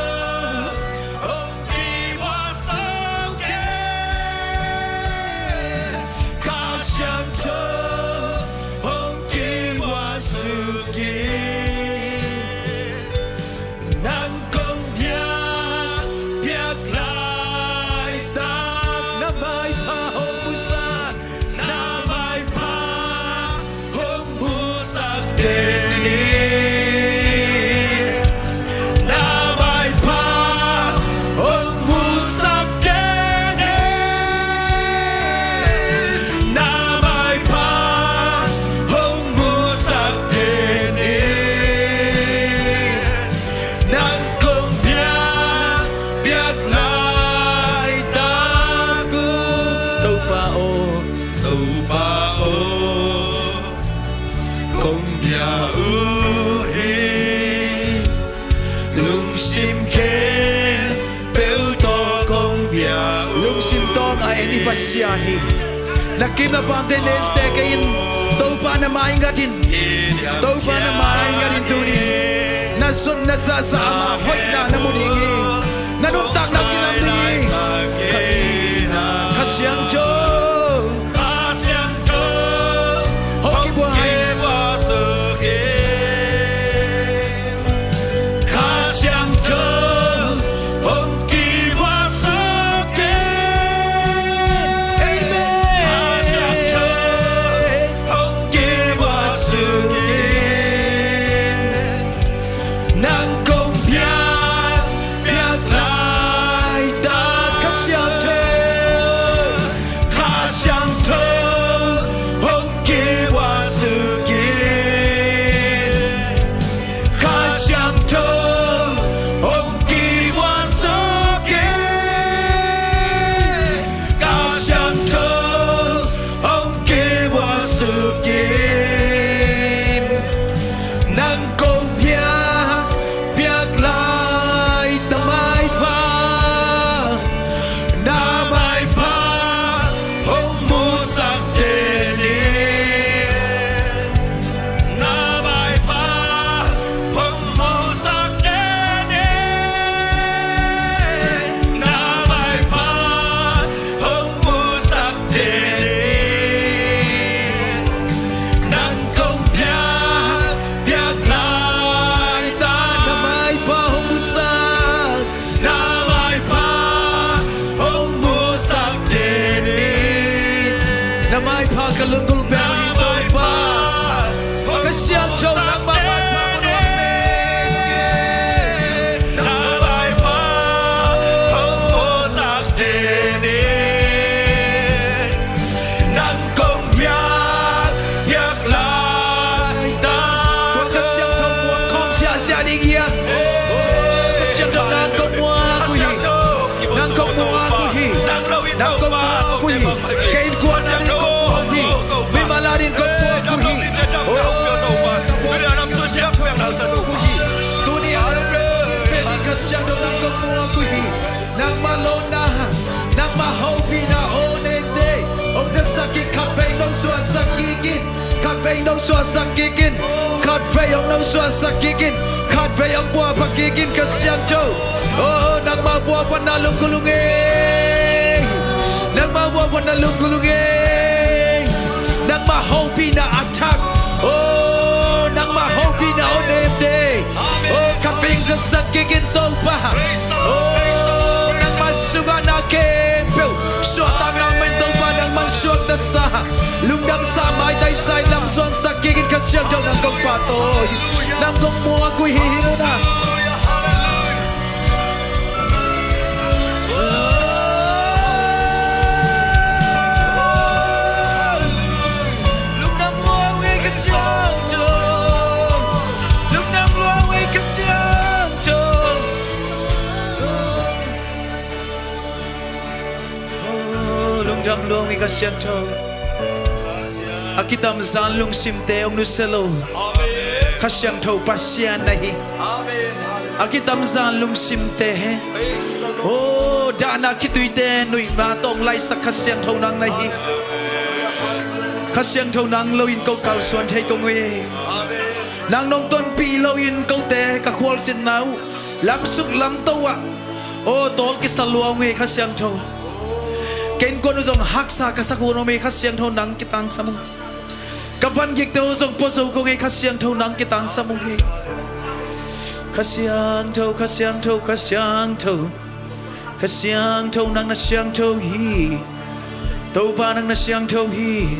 hong kibuak suk in. Kha Siangtho hong kibuak suk in. Nang kong biak, biak laitak, na maipha hong musak, na maipha hong musak den in. Na maipha hong musak den in. Na maipha hong musak den in. Nang kong biak, biak laitak uh. Topa aw, Topa aw, kong bia uh hi. Lungsim khempeuh tawh kong bia uh. Lungsim tawng a en i Pasian hi. Na kim na pamte nen se kei in, Topa na mai ngat in. Topa na mai ngat in tuni. Na zon na zahzah ama hoihna na mu ding hi. Na nuntakna kilam ding hi. Kha Siangtho, Kha Siangtho hong kibuak hi. Kha Siangtho hong kibuak suk in. Amen. Kha Siangtho hong kibuak suk in. Nang kong bia, Ka Siangtho nang kong muak uh hi. Nangmah lawhna, nangmah hopihna aw neite hong zatsak in, khatvei nong suahsak kik in. Khatvei nong suahsak kik in. Khatvei hong nong suahsak kik in. Khatvei hong puahpha kik in, Ka Siangtho. Oh, nangmah puahphatna lungkul ung ei. Nangmah puahphatna lungkul ung ei. Nangmah hopihna a thak. Oh, nangmah hopihna aw neite. Oh, khatvei hong zatsak kik in Topa. Oh, nangmah sungah na khempeuh suahtakna mah in Topa nangmah suakta sa, lungdamsa, maitaisa in lamsuansak kik in, Ka Siangtho nang kong pahtawi, nang kong muak uh hi, hih munah. Lungdam lua ung ei, Ka Siangtho. Lungdam lua ung ei, Ka Siangtho. Oh, lungdam lua ung ei, Ka Siangtho. A kitamzan lungsimte hong nusia lo Kha Siangtho Pasian na hi. A kitamzan lungsimte he, oh, dahna khituite nuihna tawh hong laisak Kha Siangtho nang na hi. Kha Siangtho nang lo-in ko kalsuan thei kong hi. Nang nong tonpih lo-in kote ka khualzinna uh lamsuk lamto ah, oh, tawl kisa lua ung hi, Kha Siangtho. Ka innkuan uh zong haksa ka sak hun om hi, Kha Siangtho nang kitangsam ung. Ka vangikte uh zong puazo kong hi, Kha Siangtho nang kitangsam ung hi. Kha Siangtho, Kha Siangtho, Kha Siangtho, Kha Siangtho nang na siangtho hi. Topa nang na siangtho hi.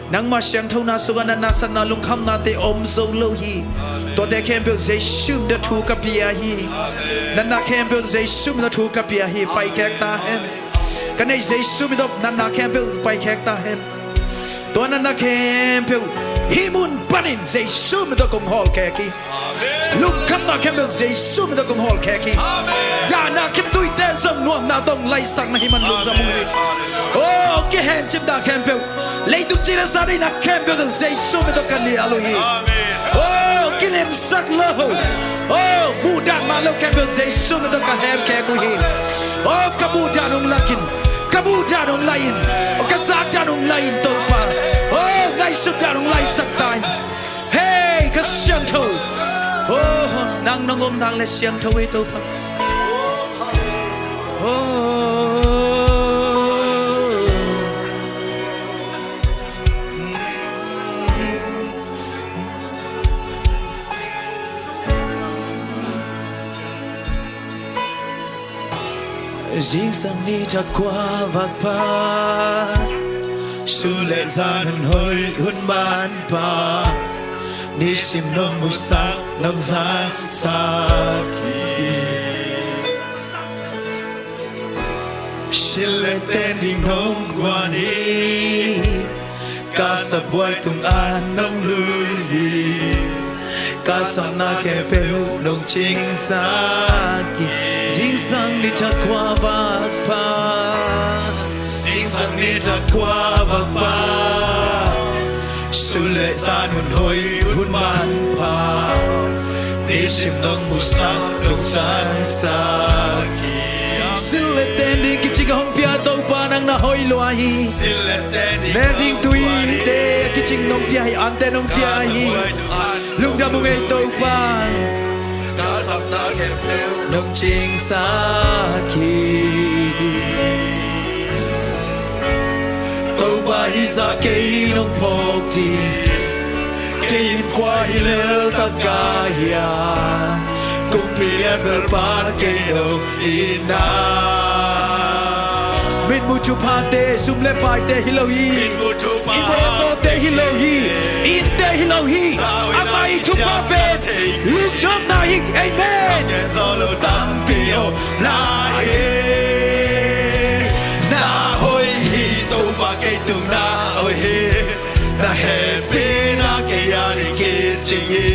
Nangmah siangthona sungah natna satna lungkhamnate om zo lo hi. Tuate khempeuh Jesu min tawh thu ka pia hi. Natna khempeuh Jesu min tawh thu ka pia hi. Paikhek ta hen. Ka neih Jesu min tawh natna khempeuh paikhek ta hen. Tua natna khempeuh hih mun panin Jesu min tawh kong hawlkhek hi. Lungkhamna khempeuh Jesu min tawh kong hawlkhek hi. Dahna khituite zong nuamna tawh hong laisak na hih man lungdam ung hi. Oh, kihencipna khempeuh, leitung cina sa deihna khempeuh zong Jesu min tawh ka nial uh hi. Oh, kilemsak lo, oh, muhdah mah lo khempeuh Jesu min tawh ka hemkhek uh hi. Oh, ka muhdan hong lak in, ka muhdan hong lai in, oh, ka zakdan hong lai in Topa. Oh, ngaihsutdan hong laisak ta in. Hei, Kha Siangtho. Oh, nang nong om nak leh siangtho hi Topa. Oh. Zingsang ni thak khua vak pha, su le zan hun hoi hun man pha, nisim nong musak nong zangsak hi. Sil le ten ding nong guan hi. Ka sabuai tung an nong lui hi. Ka sapna khempeuh nong cingsak hi. Zingsang ni thak khua vak pha, zingsang ni thak khua vak pha, su le zan hun hoi hun man pha, nisim nong musak nong zangsak hi. Sil le ten ding kicing hong pia Topa nang na hoi lua hi. Sil le ten ding, nek ding tuite kicing nong pia hi, ante nong pia hi. Lungdam ung ei Topa. Ka sapna khempeuh nong cingsak hi. Topa hih zah kei nong phawk ding, kei in kua hi lel ka ka hiam? Kumpi lian bel pan kei nong itna. Mitmuh thuphate, sum le paite hi lo hi. Mitmuh thupha, i mawtawte hi lo hi. I innte hi lo hi. Amah i thupha pen lungdamna hi. Amen. Gen zo lo tampi om lai hi. Na hoih hi, Topa kei tung na hoih hi. Na hehpihna kei a ding kicing hi.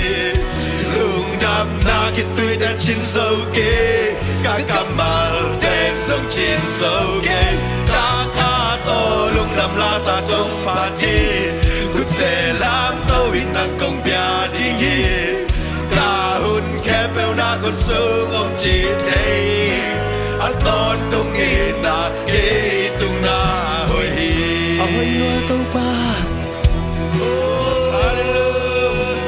Lungdamna khitui ten cin zo kei, ka kammal ten zong cin zo kei. Ka khat aw lungdam lasa kong phat hi. Khutte lamto in nang kong bia ding hi. Ka hun khempeuh na sung om cih thei, a tawntung in ah kei tung na hoih hi. A hoih lua Topa. Oh, hallelujah.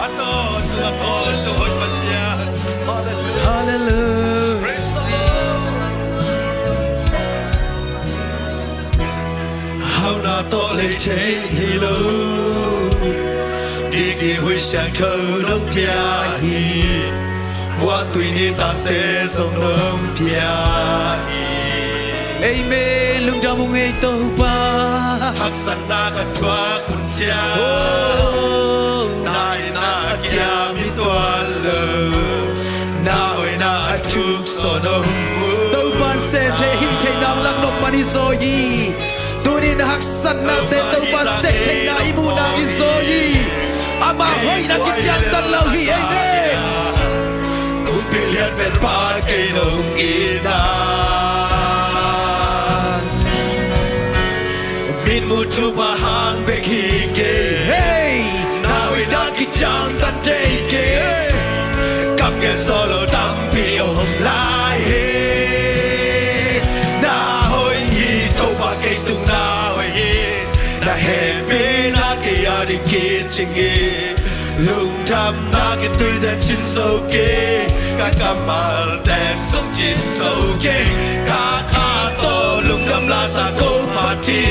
A tawntung, a tawntung hoih Pasian. Hallelujah. Hallelujah. Praise the Lord. Hauhna tawh lei thei hi lo, dikdik huih siangtho nong pia hi. Muahtui nitakte zong nong pia hi. Amen. Lungdam ung ei Topa. Haksatna ka thuak hun ciang, oh, na itna a kiam hi tuan lo, na hoihna a thup sawn om uh. Topa'n sem thei, hih theihna hong lak nop man hi zaw hi. Tuni-in haksatnate Topa sep theihna i muh nang hi zaw hi. Ama hoihna kiciangtan lo hi. Amen. Kumpi lian pen Pa kei nong it na, mitmuh thupha hang bek hi kei. Hey! Na hoihna kiciangtan thei kei. Kam gen sawh lo tampi om lai hi. Na hoih hi Topa, kei tung na hoih hi. Na hehpihna kei a ding kicing hi. Lungdamna kituite cin zo kei. Ka kammalte zong cin zo kei. Ka kha tawh lungdam lasa kong phat hi.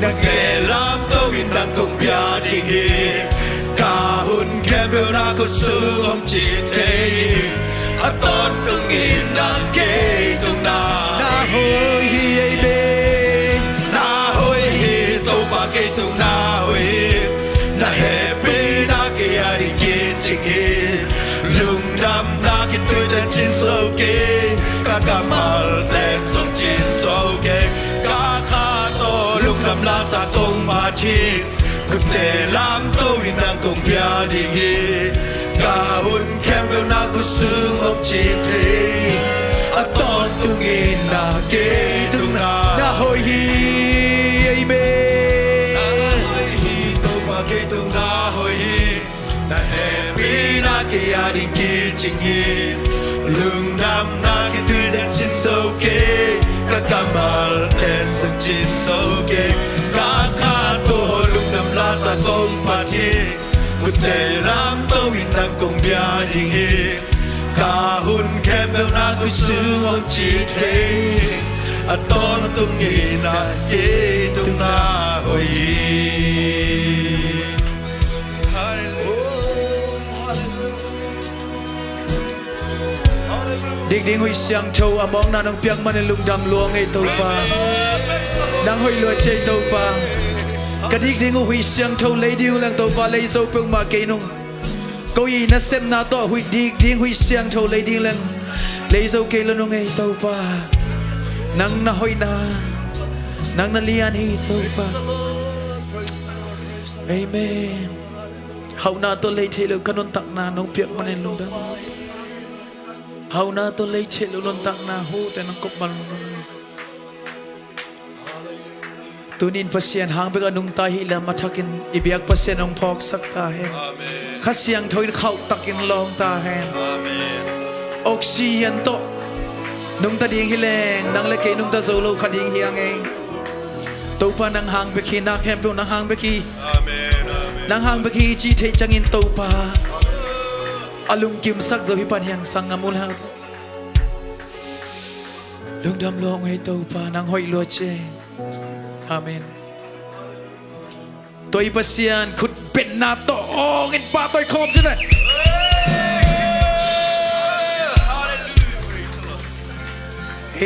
Nang te lamto in nang kong pia ding hi. Ka hun khempeuh na khut sung om cih thei hi. A tawntung in ah kei tung na hoih hi. Amen. Na hoih hi Topa, kei tung na hoih hi. Na hehpihna kei a ding kicing hi. Lungdamna kituite cin zo kei. Ka kammalte zong cin zo kei. Ka kha tawh lungdam lasa kong phat hi. Khutte lamto in nang kong pia ding hi. Ka hun khempeuh na khut sung om cih thei hi. A tawntung in ah kei tung na hoih hi. Amen. Na hoih hi Topa, kei tung na hoih hi. Na hehpihna kei a ding kicing hi. Lungdamna kituite cin zo kei. Ka kammalte zong cin zo kei. Ka kha tawh lungdam lasa kong phat hi. Khutte lamto in nang kong pia ding hi. Ka hun khempeuh na khut sung om cih thei hi. A tawntung in ah kei tung na hoih hi. Dikding huih siangtho a mawkna nong piak manin lungdam lua ung ei Topa. Nang hoih lua ci ei Topa. Ka dikding uh huih siangtho lei ding uh leng Topa, lei zo peuhmah kei nung. Ko i nasepna tawh huih dikding huih siangtho lei ding leng lei zo kei lo nung ei Topa. Nang na hoihna, nang na lian hi Topa. Amen. Hauhna tawh lei thei lo ka nuntakna nong piak manin lungdam. Hauhna tawh lei thei lo nuntakna hute nong kop man lungdam. Tuni-in Pasian hang bek a nungta hi leh a thakin i biak Pasian hong phawksak ta hen. Amen. Kha Siangtho in khauh takin lawng ta hen. Amen. Oxygen tawh nungta ding hi leng nang le kei nungta zo lo kha ding hi a ngei. Topa nang hang bek hi, na khempeuh nang hang bek hi. Amen, amen. Nang hang bek hi cih theih ciangin Topa a lungkimsak zo hi pan hiang sanggam u le naute. Lungdam lua ung ei Topa, nang hoih lua ci ei. Amen. Tua i Pasian khut betna tawh awng in pahtawi khawm ci ei.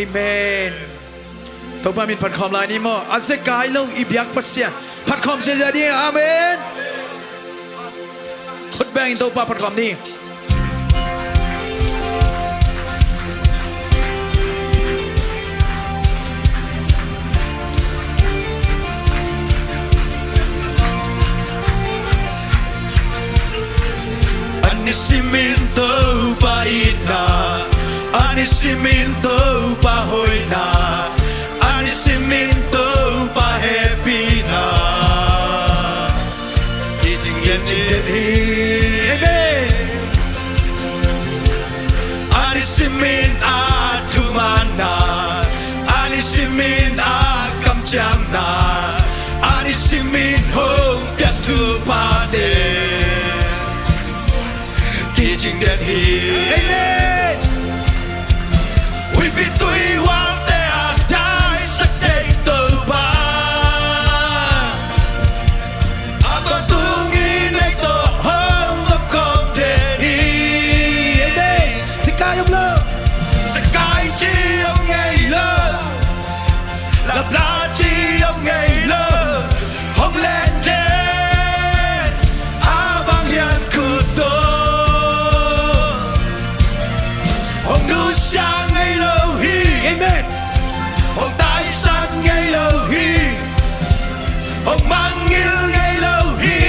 Amen. Topa min phat khawm lai ni maw? A zekai lo i biak Pasian phat khawm ziazia ding. Amen. Khut bengin Topa phat khawm ni. A nisimin Topa itna, a nisimin Topa hoihna, a nisimin Topa hehpihna. Amen. Simin a thumanna, a nisimin a kamciamna, a nisimin hong piak thuphate kicing den hi. Amen. Huipi tui hualte a taisak thei Topa, a tawntung in ei tawh hong om khawm den hi. Amen. Zekai om lo. Zekai ci om ngei lo. Lapla ci om ngei lo. Hong len den a vanglian khut tawh. Hong nusia ngei lo hi. Amen. Hong taisan ngei lo hi. Hong mangngilh ngei lo hi.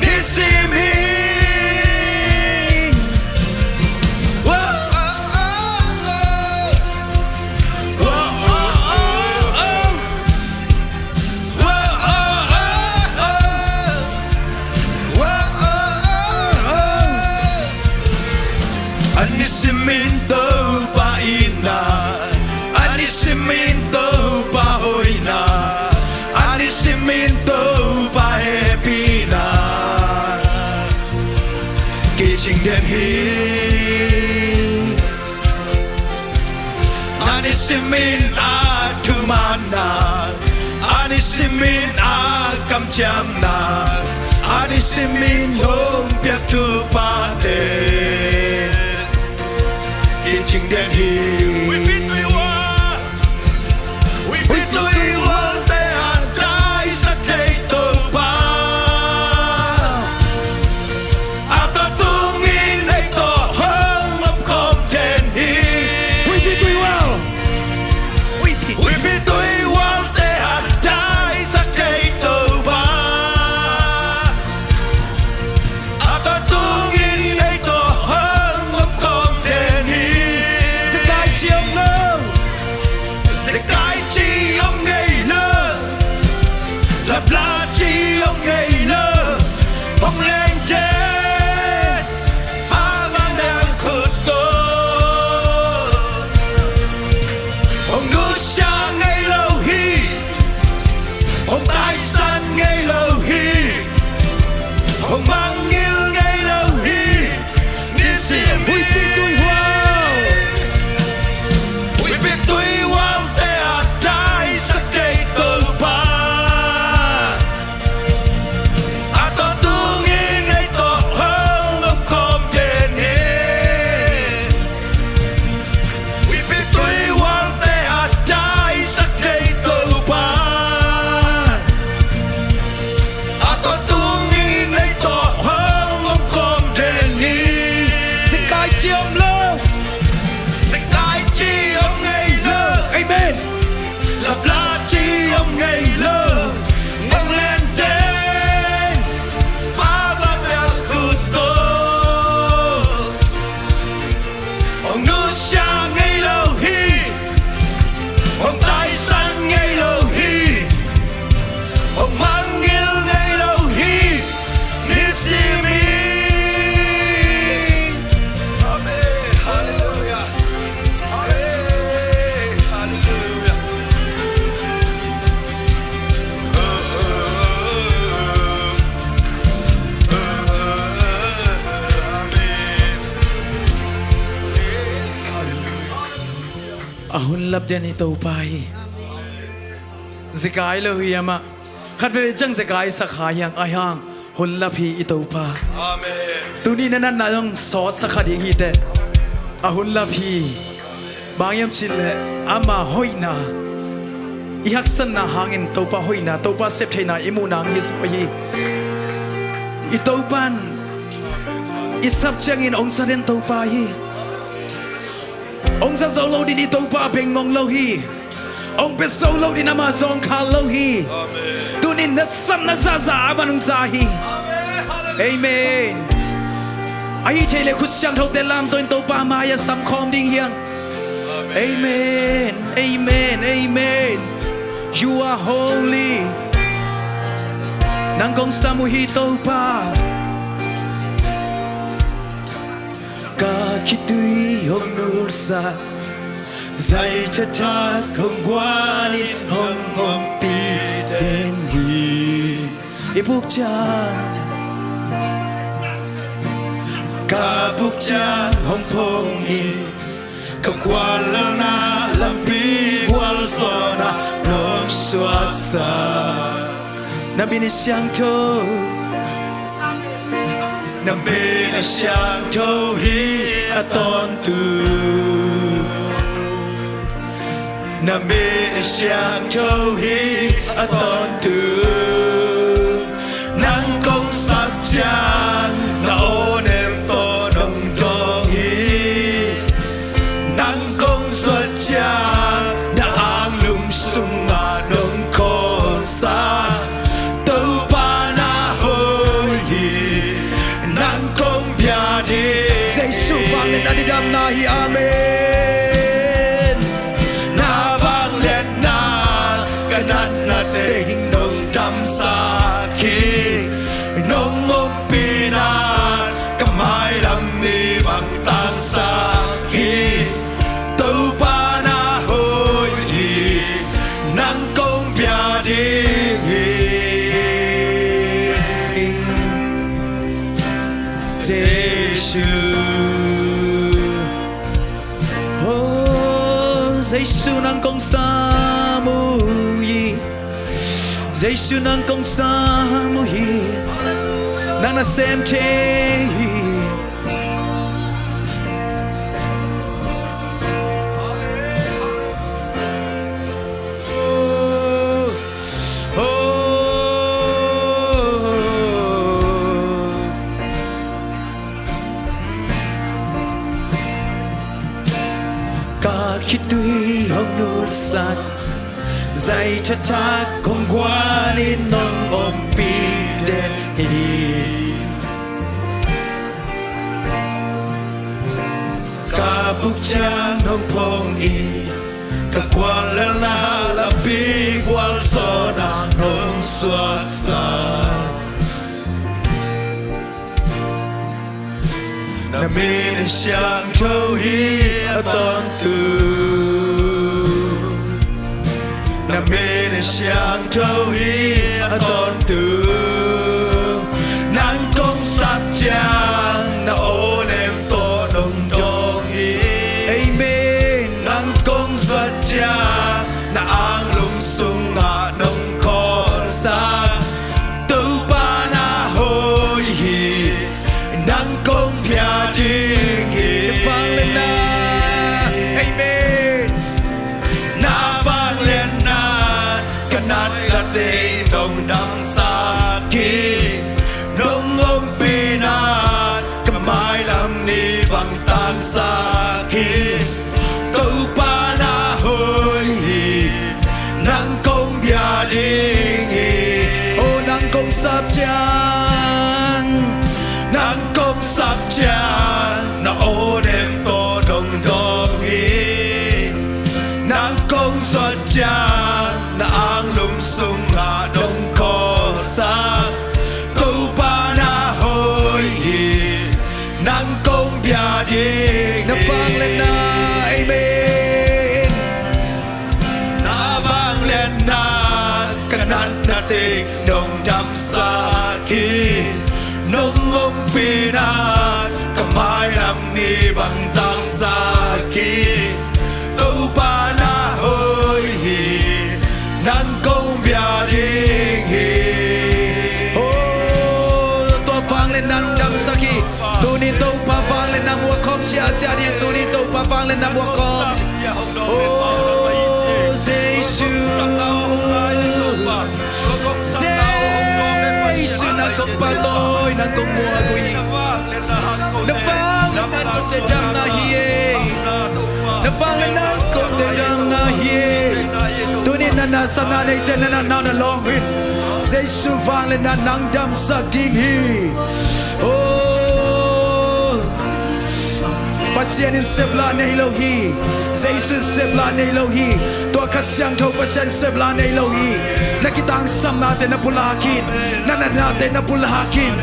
Nisimin. Whoa. Whoa, oh, oh, oh. Whoa, oh, oh, oh. Whoa, oh, oh, oh. A nisimin Topa itna, a nisimin Topa hoihna, a nisimin Topa hehpihna kicing den hi. A nisimin a thumanna, a nisimin a kamciamna, a nisimin hong piak thuphate kicing den hi. Huipi tui hual, huipi tui hualte a taisak thei Topa, a tawntung in ei tawh hong om khawm den hi. Huipi tui hual. Huipi tui hualte a taisak thei Topa, a tawntung in ei tawh hong om khawm den hi. Zekai ci om lo. Zekai ci om ngei lo. Lapla ci om ngei lo. Hong len den a vanglian khut tawh. Hong nusia ngei lo hi. Hong taisan ngei lo hi. Hong mangngilh ngei lo hi. Nisimin. Huipi tui hual. Huipi tui hualte a taisak thei Topa, a tawntung in ei tawh hong om khawm den hi. Huipi tui hualte a taisak thei Topa, a tawntung in ei tawh hong om khawm den hi. Zekai ci om lo. Zekai ci om ngei lo. Amen. Lapla ci om ngei lo. Hong len den a vanglian khut tawh. Hong nusia ngei lo hi. Hong taisan ngei lo hi. Hong mangngilh ngei lo hi. Nisimin. Amen. Halleluia. Amen. Halleluia. Amen. A hun lap den i Topa hi. Zekai lo hi amah. Khat veve ciang zekai sak kha hiang, ahi hang hun lap hi i Topa. Amen. Tuni na natna zong sawt sak kha ding hi teh. A hun lap hi. Bang hiam cih leh ama hoihna, i haksatna hangin Topa hoihna, Topa sep theihna i muh nang hi zaw hi. I Topa in i sap ciangin hong sa den Topa hi. Hong za zo lo ding i Topa bengngong lo hi. Hong pia zo lo ding ama zawngkhal lo hi. Amen. Tunin na sap na za zah a man hong za hi. Amen. Amen. Ahi thei leh khut siangthote lamto in Topa mai-ah sam khawm ding hiang. Amen. Amen. Amen. Amen. You are holy. Nang kong sam uh hi Topa. Ka khitui hong nulsak, zai thathak hong guan in hong ompih den hi. I buk ciang, ka buk ciang hong phong hi. Ka guallelhna lampi gualzawhna nong suaksak. Na min a siangtho, na min a siangtho hi a tawntung. Na min a siangtho hi a tawntung. Nang kong sap ciang na aw nem tawh nong dawng hi. Nang kong zuat ciang na anglum sungah nong khawlsak. Topa na hoih hi, nang kong bia ding. Jesu vangliatna didamna hi. Amen. Na vangliatna ka natna teng nong damsak hi. Nong ompihna ka mailam ni bang tangsak hi. Topa na hoih hi, nang kong bia ding hi. Jesu. Oh, Jesu nang kong sam uh hi. Jesu nang kong sam uh hi. Nang na sem thei hi. Ka khitui hong nulsak, zai thathak hong guan in nong ompih den hi. Ka buk ciang nong phong hi, ka guallelhna lampi gualzawhna nong suaksak. Na min a siangtho hi a tawntung. Na min a siangtho hi a tawntung. Nang kong sap ciang na aw nem tawh nong dawng hi. Amen. Nang kong zuat ciang na anglum sungah nong khawlsak. Topa na hoih hi, nang kong bia ding hi. Na vangliatna. Amen. Na vangliatna ka natna teng nong damsak hi. Nong ompihna ka mailam ni bang tangsak hi. Topa na hoih hi, nang kong bia ding hi. Oh, nang kong sap ciang, nang kong sap ciang na aw nem tawh nong dawng hi. Nang kong zuat ciang na anglum sungah nong khawlsak. Topa na hoih hi, nang kong bia ding hi. Na vangliatna. Amen. Na vangliatna ka natna teng nong damsak hi. Nong ompihna ka mailam ni bang tangsak hi. Topa na hoih hi, nang kong bia ding hi. Oh, tua vangliatna nong damsak hi. Tunin Topa vangliatna muak khawm sia sia ding. Tunin Topa vangliatna muak khawm. Oh, Jesu. Jesu, nang kong pahtawi, nang kong muak uh hi. Na vangliatna nang kong dehdamna hi e. Na vangliatna nang kong dehdamna hi e. Tunin na natna sa na neite na natna na lawng in, Jesu vangliatna nang damsak ding hi. Oh. Pasian in sepla nei lo hi. Jesu in sepla nei lo hi. Tua Kha Siangtho Pasian sepla nei lo hi. Na kitangsapnate na pulak in. Na natnate na pulak in.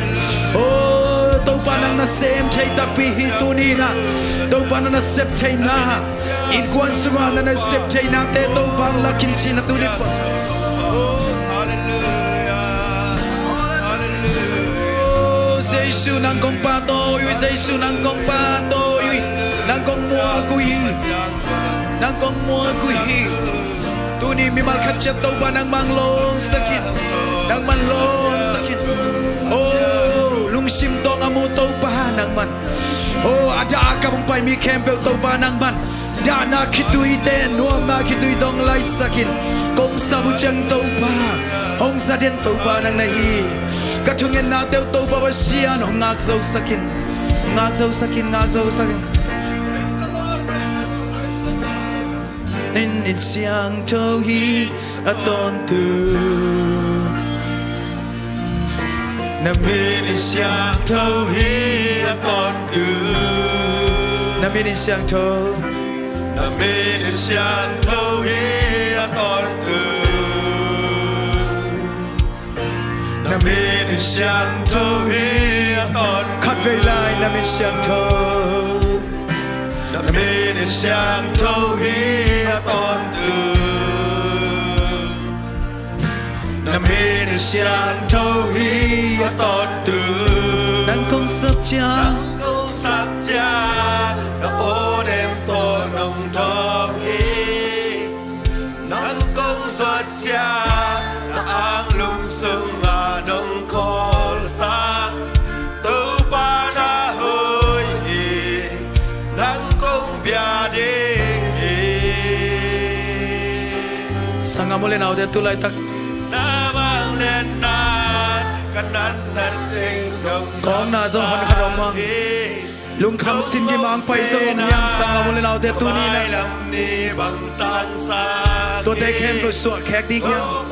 Oh, Topa nang na sem thei takpi hi tuni in ah. Topa nang na sep theina, innkuan sungah nang na sep theinate Topa ang lakin cihna tuni pa. Oh, Jesu nang kong pahtawi uh hi, Jesu nang kong pahtawi uh hi, nang kong muak uh hi, nang kong muak uh hi. Tuni mimal khat ciat Topa nangmah lawngsak in, nangmah lawngsak in. Oh, lungsim tawh a mu Topa nangmah. Oh, a dah a kap hong pai mi khempeuh Topa nangmah dahna khituite, nuamna khitui tawh hong laisak in. Kong sap uh ciang Topa hong za den Topa nang na hi. Ka thungennate uh Topa Pasian hong ngak zosak in, ngak zosak in, ngak zosak in. Min in siangtho hi a tawntung. Na min in siangtho hi a tawntung. Na min in siangtho. Na min in siangtho hi a tawntung. Na min in siangtho hi a tawntung. Khatvei lai na min siangtho. Na min in siangtho hi a tawntung. Na min in siangtho hi a tawntung. Nang kong sap ciang, nang kong sap ciang, na aw nem tawh nong thawng hi. Nang kong zuat ciang na anglum sungah nong khawlsak. Topa na hoih hi, nang kong bia ding hi. Sanggam u le naute tu laitak na vangliatna ka natna teng dong kawmna zong hon khat om hang. Lungkham sin gim ang pai zong om hiam, sanggam u le naute tuni in ah. Tuate khempeuh suahkhek ding hiam.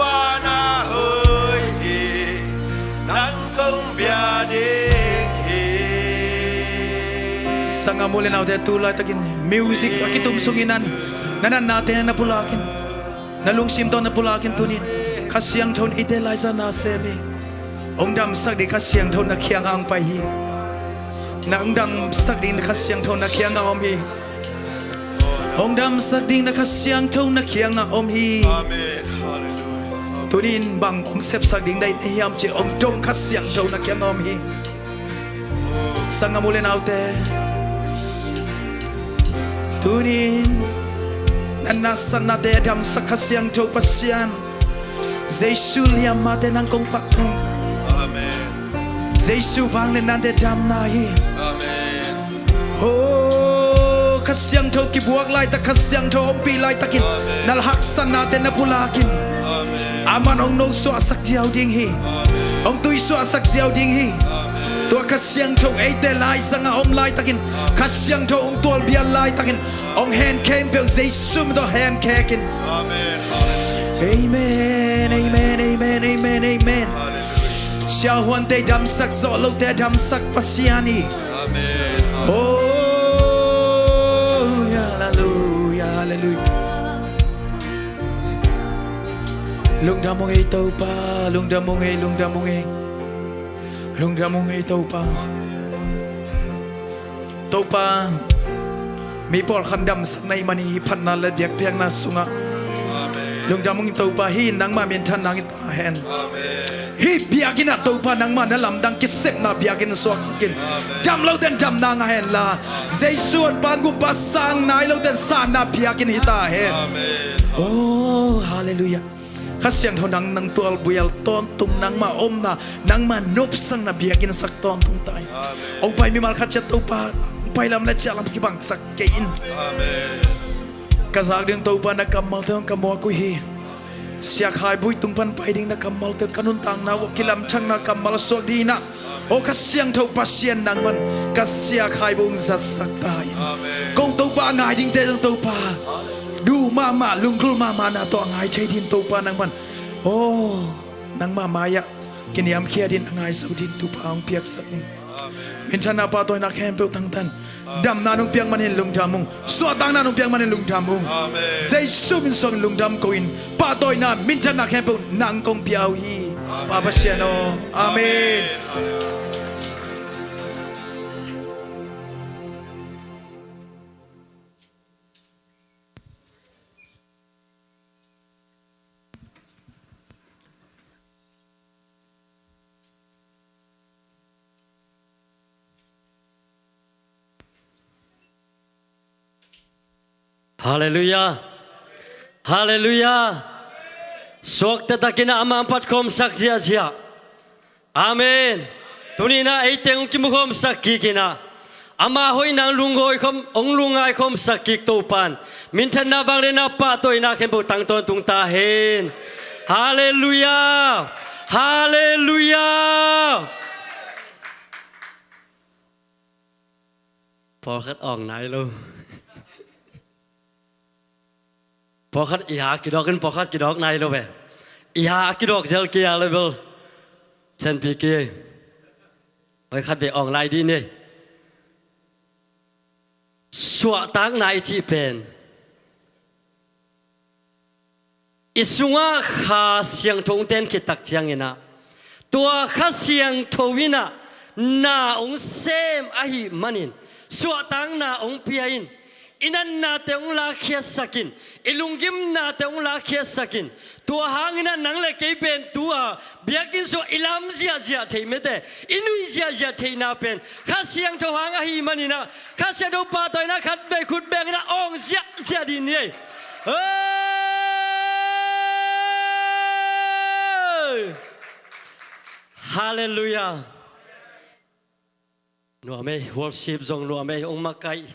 Sanggam u le naute tu laitakin music a kitum sungin nan, na natnate na pulakin. Na lungsim tawh na pulakin tunin Kha Siangtho in eite laizang na sem hi. Hong damsak ding Kha Siangtho na kiangah hong pai hi. Na hong damsak ding Kha Siangtho na kiangah om hi. Hong damsak ding na Kha Siangtho na kiangah om hi. Amen. Hallelujah. Tunin bang hong sepsak ding dai na hiam cih hong dong Kha Siangtho na kiangah om hi. Sanggam u le naute, tunin na natnate a damsak Kha Siangtho Pasian, Jesu liammate nang kong pahtawi. Amen. Jesu vangliatnate damna hi. Amen. Oh, Kha Siangtho kibuak laitak, Kha Siangtho ompih laitakin, amen, na haksatnate na pulakin. Amen. Aman hong nosuahsak ziau ding hi. Amen. Hong tuisuahsak ziau ding hi. Amen. Tua Kha Siangtho eite laizangah om laitakin, amen, Kha Siangtho hong tualbial laitakin, hong hen khempeuh Jesu min tawh hemkhek in. Amen. Amen, amen, amen, amen, amen. Hallelujah. Siahuante damsak, zawhlote damsak Pasian hi. Amen. Oh, hallelujah, hallelujah. Lungdam ung ei Topa, lungdam ung ei, lungdam ung ei. Lungdam ung ei Topa. Topa, mi pawlkhat damsak na hih manin hih phatna le biakpiakna sungah, amen, lungdam ung ei Topa, hih in nangmah minthan nangin ta hen. Amen. Hih biakinn ah Topa nangmah na lamdang kisepna biakinn suaksak in. Amen. Dam lote'n damna ngah henla, amen, Jesu honpa, gumpa, sang nai lote'n sanna biakinn hi ta hen. Amen. Oh, hallelujah. Kha Siangtho nang, nang tualbial tawntung, nangmah omna, nangmah nopsakna biakinn sak tawntung ta in. Amen. Hong pai mimal khat ciat Topa, hong pai lam le ciah lam kibangsak kei in. Amen. Ka zak ding Topa na kammalte hong ka muak uh hi. Sia Khai Bui tung pan pai ding na kammalte, ka nuntakna uh ah kilamthakna kammal suak dingin ah, aw Kha Siangtho Pasian nangman ka Sia Khai Bui hong zatsak ta in. Amen. Ko Topa a ngai dingte zong Topa, duh mahmah, lunggulh mahmahna tawh a ngai thei dingin Topa nangman, aw, nangmah mai-ah kiniamkhiat in a ngai zo dingin Topa hong piaksak in. Amen. Minthanna pahtawina khempeuh tangtan. Damna nong piak manin lungdam ung. Suahtakna nong piak manin lungdam ung. Amen. Jesu min suangin lungdam ko in, pahtawina, minthanna khempeuh nang kong pia uh hi. Amen. Pa Pasian aw. Amen. Amen. Halleluiah. Halleluiah. Suakta takin ah amah hong patkhawmsak ziahziah. Amen. Tuni-in ah eite hong kimukhawmsak kik in ah, ama hoihna hong lungngai khawm, hong lungngai khawmsak kik Topa'n minthanna, vangliatna, pahtawina khempeuh tang tawntung ta hen. Halleluiah. Halleluiah. Pawlkhat awng nai lo. Pawlkhat i ha kidawk in, pawlkhat kidawk nai lo ve. I ha a kidawk zel kei a le bel, senpi kei. Oi, khat ve awng lai dih ni. Suahtakna i cih pen i sungah Kha Siangtho hong ten khit tak ciangin ah, tua Kha Siangtho in ah na hong sem ahih manin, suahtakna hong pia in, i natnate hong lakkhiatsak in, i lunggimnate hong lakkhiatsak in. Tua hangin ah nang le kei pen tu-a biakinn sungah i lam ziahziah thei mete, i nui ziahziah theihna pen Kha Siangtho hang ahih manin ah, Kha Siangtho pahtawina khat vei khut beng in ah awng ziahziah dih ni ei. Halleluiah. Nuam ei, worship zong nuam ei, hong makaih.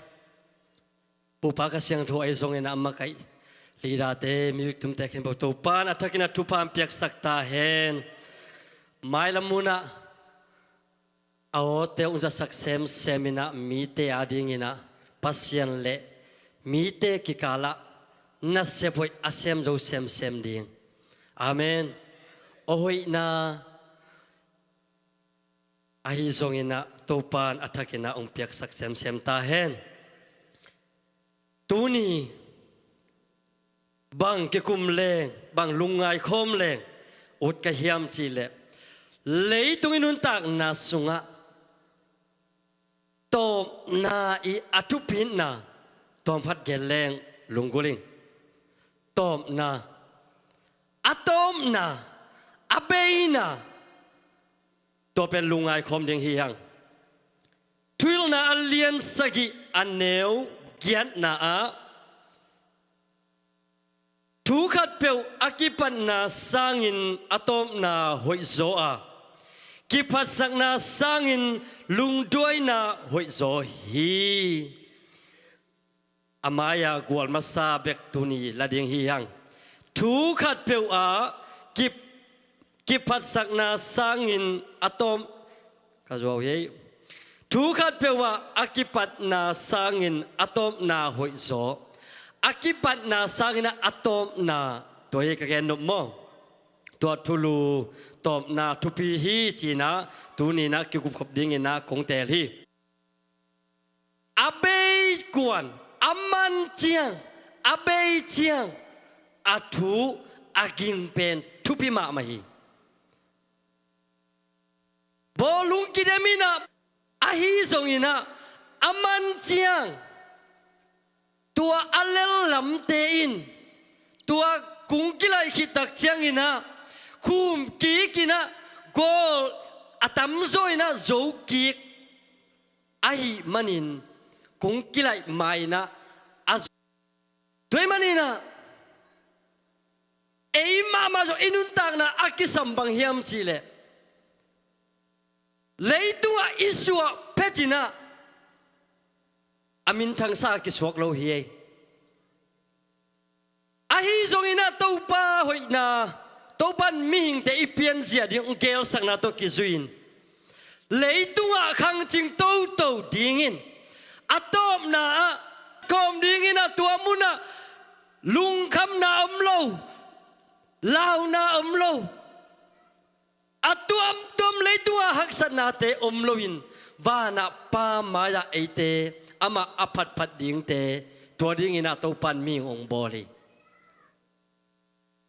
Pupa Kha Siangtho ahi zongin ah a makaih leader-te, music tumte khempeuh Topa'n a thakin ah thupha hong piaksak ta hen. Mailam munah a awte hong zasak semsem in ah, mite adingin ah Pasian le mite kikalah nasep hoih a sem zo semsem ding. Amen. A hoihna ahi zongin ah Topa'n a thakin ah hong piaksak semsem ta hen. Tuni bang kikum leng, bang lungngai khawm leng ut ka hiam cih leh, leitung i nuntakna sungah tawpna i a thupitna tawmkhat gen leng lunggulh ing. Tawpna, a tawpna, a beina, tua pen lungngai khawm ding hi hang. Thuhilhna a lian sagih a neu giatna ah, thu khatpeuh a kipatna sangin a tawpna hoihzaw a, kiphatsakna sangin lungduaina hoihzaw hi. A mai-a gual masa bek tuni la ding hi hang. Thu khatpeuh ah kip, kiphatsakna sangin a tawp, ka zuau hi. Thu khatpeuh ah a kipatna sangin a tawpna hoihzaw, a kipatna sangin a tawpna, tua hi ka gen nop maw? Tua thulu tawpna thupi hi ci-in ah tuni-in ah kikupkhop dingin ah kong teel hi. A bei kuan, a man ciang, a bei ciang, a thu a ging pen thupi mahmah hi. Bawlung kidem in ah, ahi zongin ah, a man ciang, tua a lel lamte in, tua kung kilaih khit tak ciangin ah, khum kik in ah, gawl a tamzaw in ah zo kik ahih manin kung kilaih ma-in ah a zo. Tua ahih manin ah ei mahmah zong i nuntakna a kisam bang hiam cih leh, leitungah i suah phet in ah a minthangsa a kisuak lo hi ei. Ahi zongin ah Topa hoihna, Topa'n mihingte i pianzia ding hong geelsakna tawh kizui-in, leitungah khangcing toto dingin, a tawpna ah kawm dingin ah tua munah lungkhamna om lo, launa om lo, a tuamtuam leitungah haksatnate om loin, vanah Pa mai-ah eite amah a phatphat dingte, tua dingin ah Topa'n mihing hong bawl hi.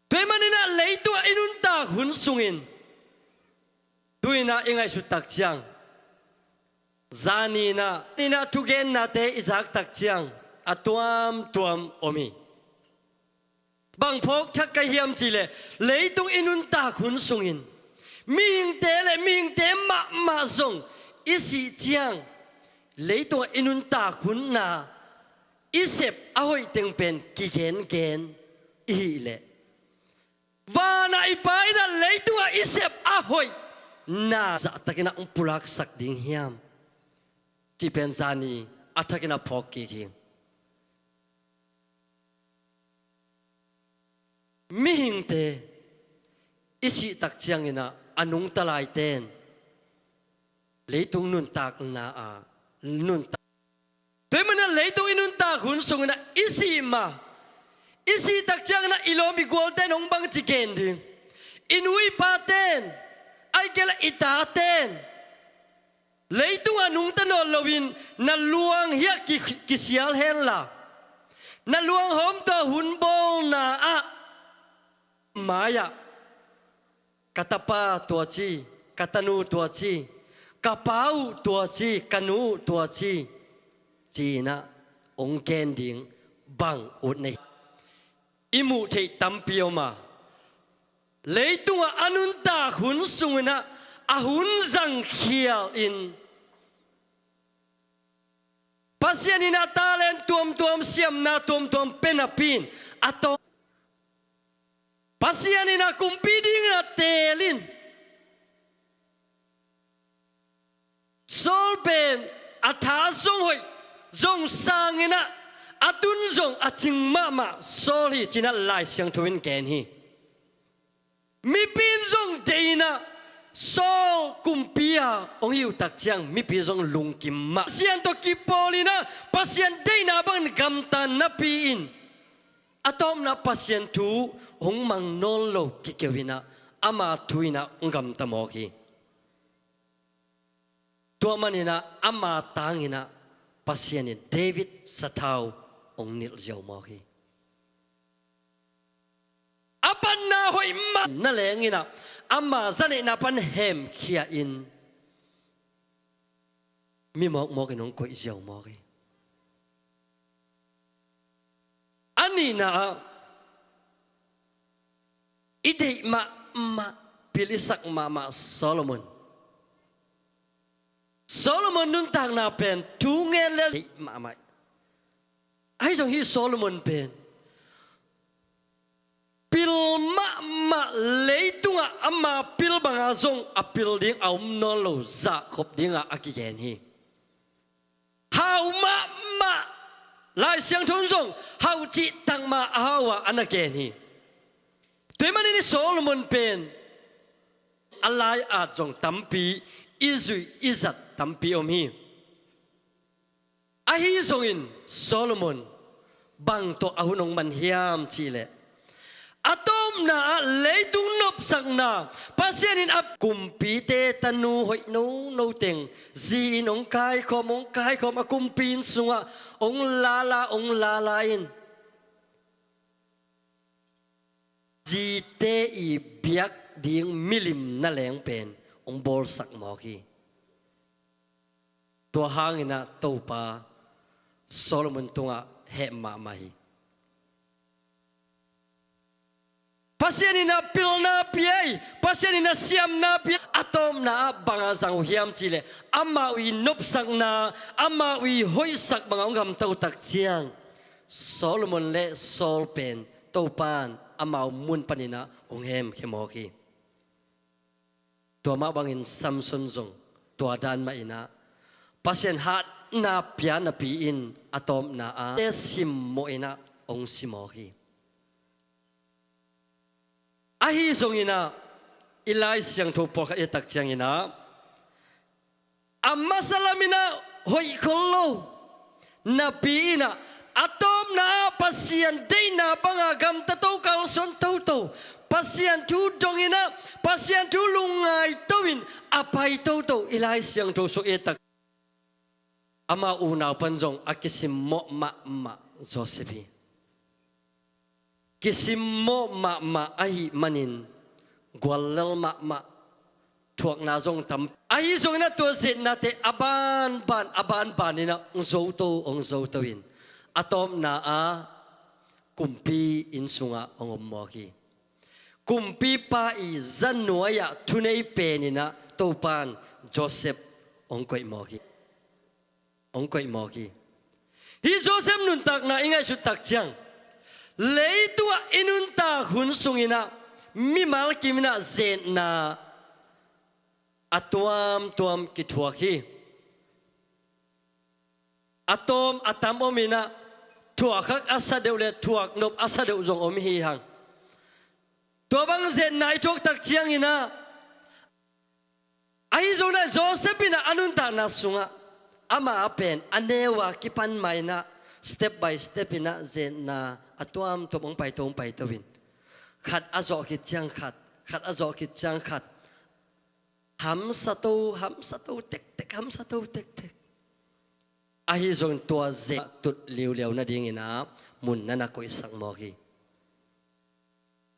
Tua ahih manin ah leitungah i nuntak hun sungin, tu-in ah i ngaihsut tak ciang, zani in ah, ni-in ah thugennate i zak tak ciang, a tuamtuam om hi. Bang phawk thak ka hiam cih leh, leitung i nuntak hun sungin, mihingte le mihingte mahmah zong i sih ciang, leitungah i nuntak hun na I sep a hoih teng pen kigengen i hih leh, vanah i Pa in ah leitungah i sep a hoih na zahtakin ah hong pulaksak ding hiam? Cih pen zani a thakin a phawk kik hi. Mihingte i sihtak ciangin ah a nungta laiten leitung nuntakna ah nuntak. Tua ahih manin ah leitung i nuntak hun sungin ah i sih ma, i sihtak ciangin ah i lawm i gualten hong bangci gen ding? I nu i paten, ahih kei leh i taten leitungah nungta nawn loin na luang hiah ki, kisial henla, na luang hawm tawh hun bawlna ah mai-ah ka tapa tua ci, ka tanu tua ci, ka pa uh tua ci, ka nu uh tua ci, ci-in ah hong gen ding bang ut na hi. I muh theih tampi om a, leitungah a nuntak hun sungin ah a hun zangkhial in Pasian in a talent tuamtuam, siamna tuamtuam pia napi in a tawh Pasian in a kumpi dingin a teel in. Saul pen a tha zong hoih, zong sangin ah, a tun zong a cing mahmah Saul hi ci-in ah Lai Siangtho in gen hi. Mipi in zong deih in ah Saul kumpi-a hong hi uh tak ciang mipi zong lungkim mah. Pasian tawh kipawl in ah Pasian deihna bangin gamta napi in a tawpna Pasian thu hong mang nawn lo kikeu in ah ama thu in ah hong gamta mawk hi. Tua manin ah ama tangin ah Pasian in David sathau hong nilh ziau mawk hi. A panna hoih mah na lengin ah ama zaneihna pan hemkhia in mi mawkmawk in hong koih ziau mawk hi. A nihna ah i deih mahmah, pil i sak mahmah Solomon. Solomon nuntakna pen thu ngen lel deih mahmah. Ahi zong hih Solomon pen pil mahmah, leitungah ama pil banga zong a pil ding a om nawn lo zahkhop dingah a kigen hi. Hau mahmah, Lai Siangtho in zong hau cih tak mah a hau a a na gen hi. Tua ahih manin hih Solomon pen a lai-at zong tampi, i zuih i zat tampi om hi. Ahi zongin Solomon bang tawh a hun hong man hiam cih leh, a tawpna ah leitung nopsakna, Pasian in a kumpite tanu hoih nono teng zi in hong kaikhawm, hong kaikhawm, a kumpi inn sungah hong lala, hong lala in zite i biak ding milim na leng pen hong bawlsak mawk hi. Tua hangin ah Topa Solomon tungah heh mahmah hi. Pasian in ah pilna pia hi, Pasian in ah siamna pia hi. A tawpna ah bang a zang uh hiam cih leh, amau i nopsakna, amau i hoihsak bangah hong gamta uh tak ciang Solomon le Saul pen Topa in amau mun panin ah hong hemkhia mawk hi. Tua mah bangin Samson zong tua dan mah in ah Pasian hatna pia napi in a tawpna ah te simmawh in ah hong si mawk hi. Ahi zongin ah i Lai Siangtho pawlkhat i et tak ciangin ah a masa lamin ah hoih khol lo napi in ah, a tawpna ah Pasian deihna banga gamta to, kalsuan toto, Pasian thu dongin ah, Pasian thu lungngaih to in a pai toto i Lai Siangtho sung i et tak. Ama unau pan zong a kisimmawh mahmah Joseph hi. Kisimmawh mahmah ahih manin guallel mahmah, thuakna zong tam. Ahi zongin ah tua zetnate a banban, a banban in ah hong zoto, hong zoto in a tawpna ah kumpi inn sungah hong om mawk hi. Kumpipa i zanuai-ah thunei pen in ah Topa in Joseph hong koih mawk hi. Hong koih mawk hi. Hih Joseph nuntakna i ngaihsut tak ciang, leitung ah i nuntak hun sungin ah mimal kim in ah zetna a tuamtuam kithuak hi. A tawm a tam om in ah, thuak hak a sa deuh le thuak nop a sa deuh zong om hi hang. Tua bang zetna i thuak tak ciangin ah, ahi zongin ah Joseph in ah a nuntakna sungah, amah a pen a neu a kipan mah in ah, step by step in ah zetna a tuamtuam hong paito, hong paito in, khat a zawh khit ciang khat, khat a zawh khit ciang khat, hamsa to, hamsa to tektek, hamsa to tektek. Ahi zongin tua zetna tut liuliau nadingin ah mun na na koihsak mawk hi.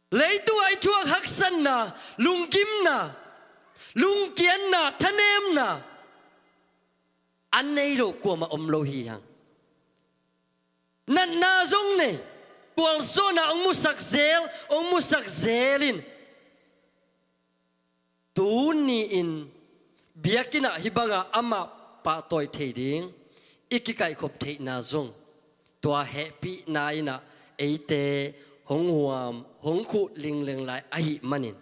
Leitung ah i thuak haksatna, lunggimna, lungkiatna, thanemna a nei lo kuamah om lo hi hang. Natna zong nei, gualzawhna hong musak zel, hong musak zel in, tuni-in biakinn ah hih banga amah pahtawi thei ding i kikaihkhop theihna zong, tua hehpihna in ah eite hong huam, hong khuh lingleng lai ahih manin,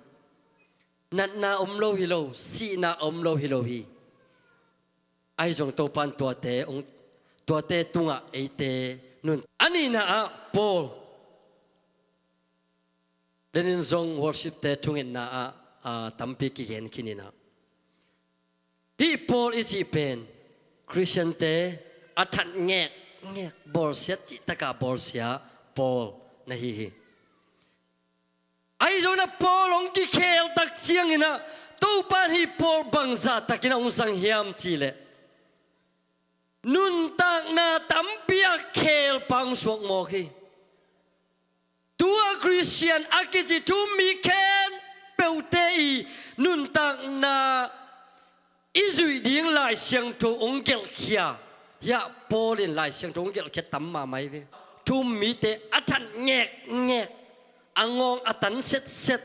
natna om lo hi lo, sihna om lo hi lo hi. Ahi zong Topa'n tuate hong, tuate tungah eite nun. A nihna ah Paul, denin zong worship-te thungetna ah, ah, tampi kigen khin in ah, hih Paul i cih pen Khristiante a that ngekngek, bawlsiat cih takah bawlsia Paul na hi hi. Ahi zongin ah Paul hong kikhel tak ciangin ah, Topa'n hih Paul bangzah takin ah hong zang hiam cih leh, nuntakna tampi a khelpa hong suak mawk hi. Tua Khristian a kici thu-um mi khempeuhte i nuntakna i zuih ding Lai Siangtho hong gelhkhia. Hiah Paul in Lai Siangtho hong gelhkhia tam mahmah hi ve. Thu-um mite a that ngekngek, a ngawng a tan setset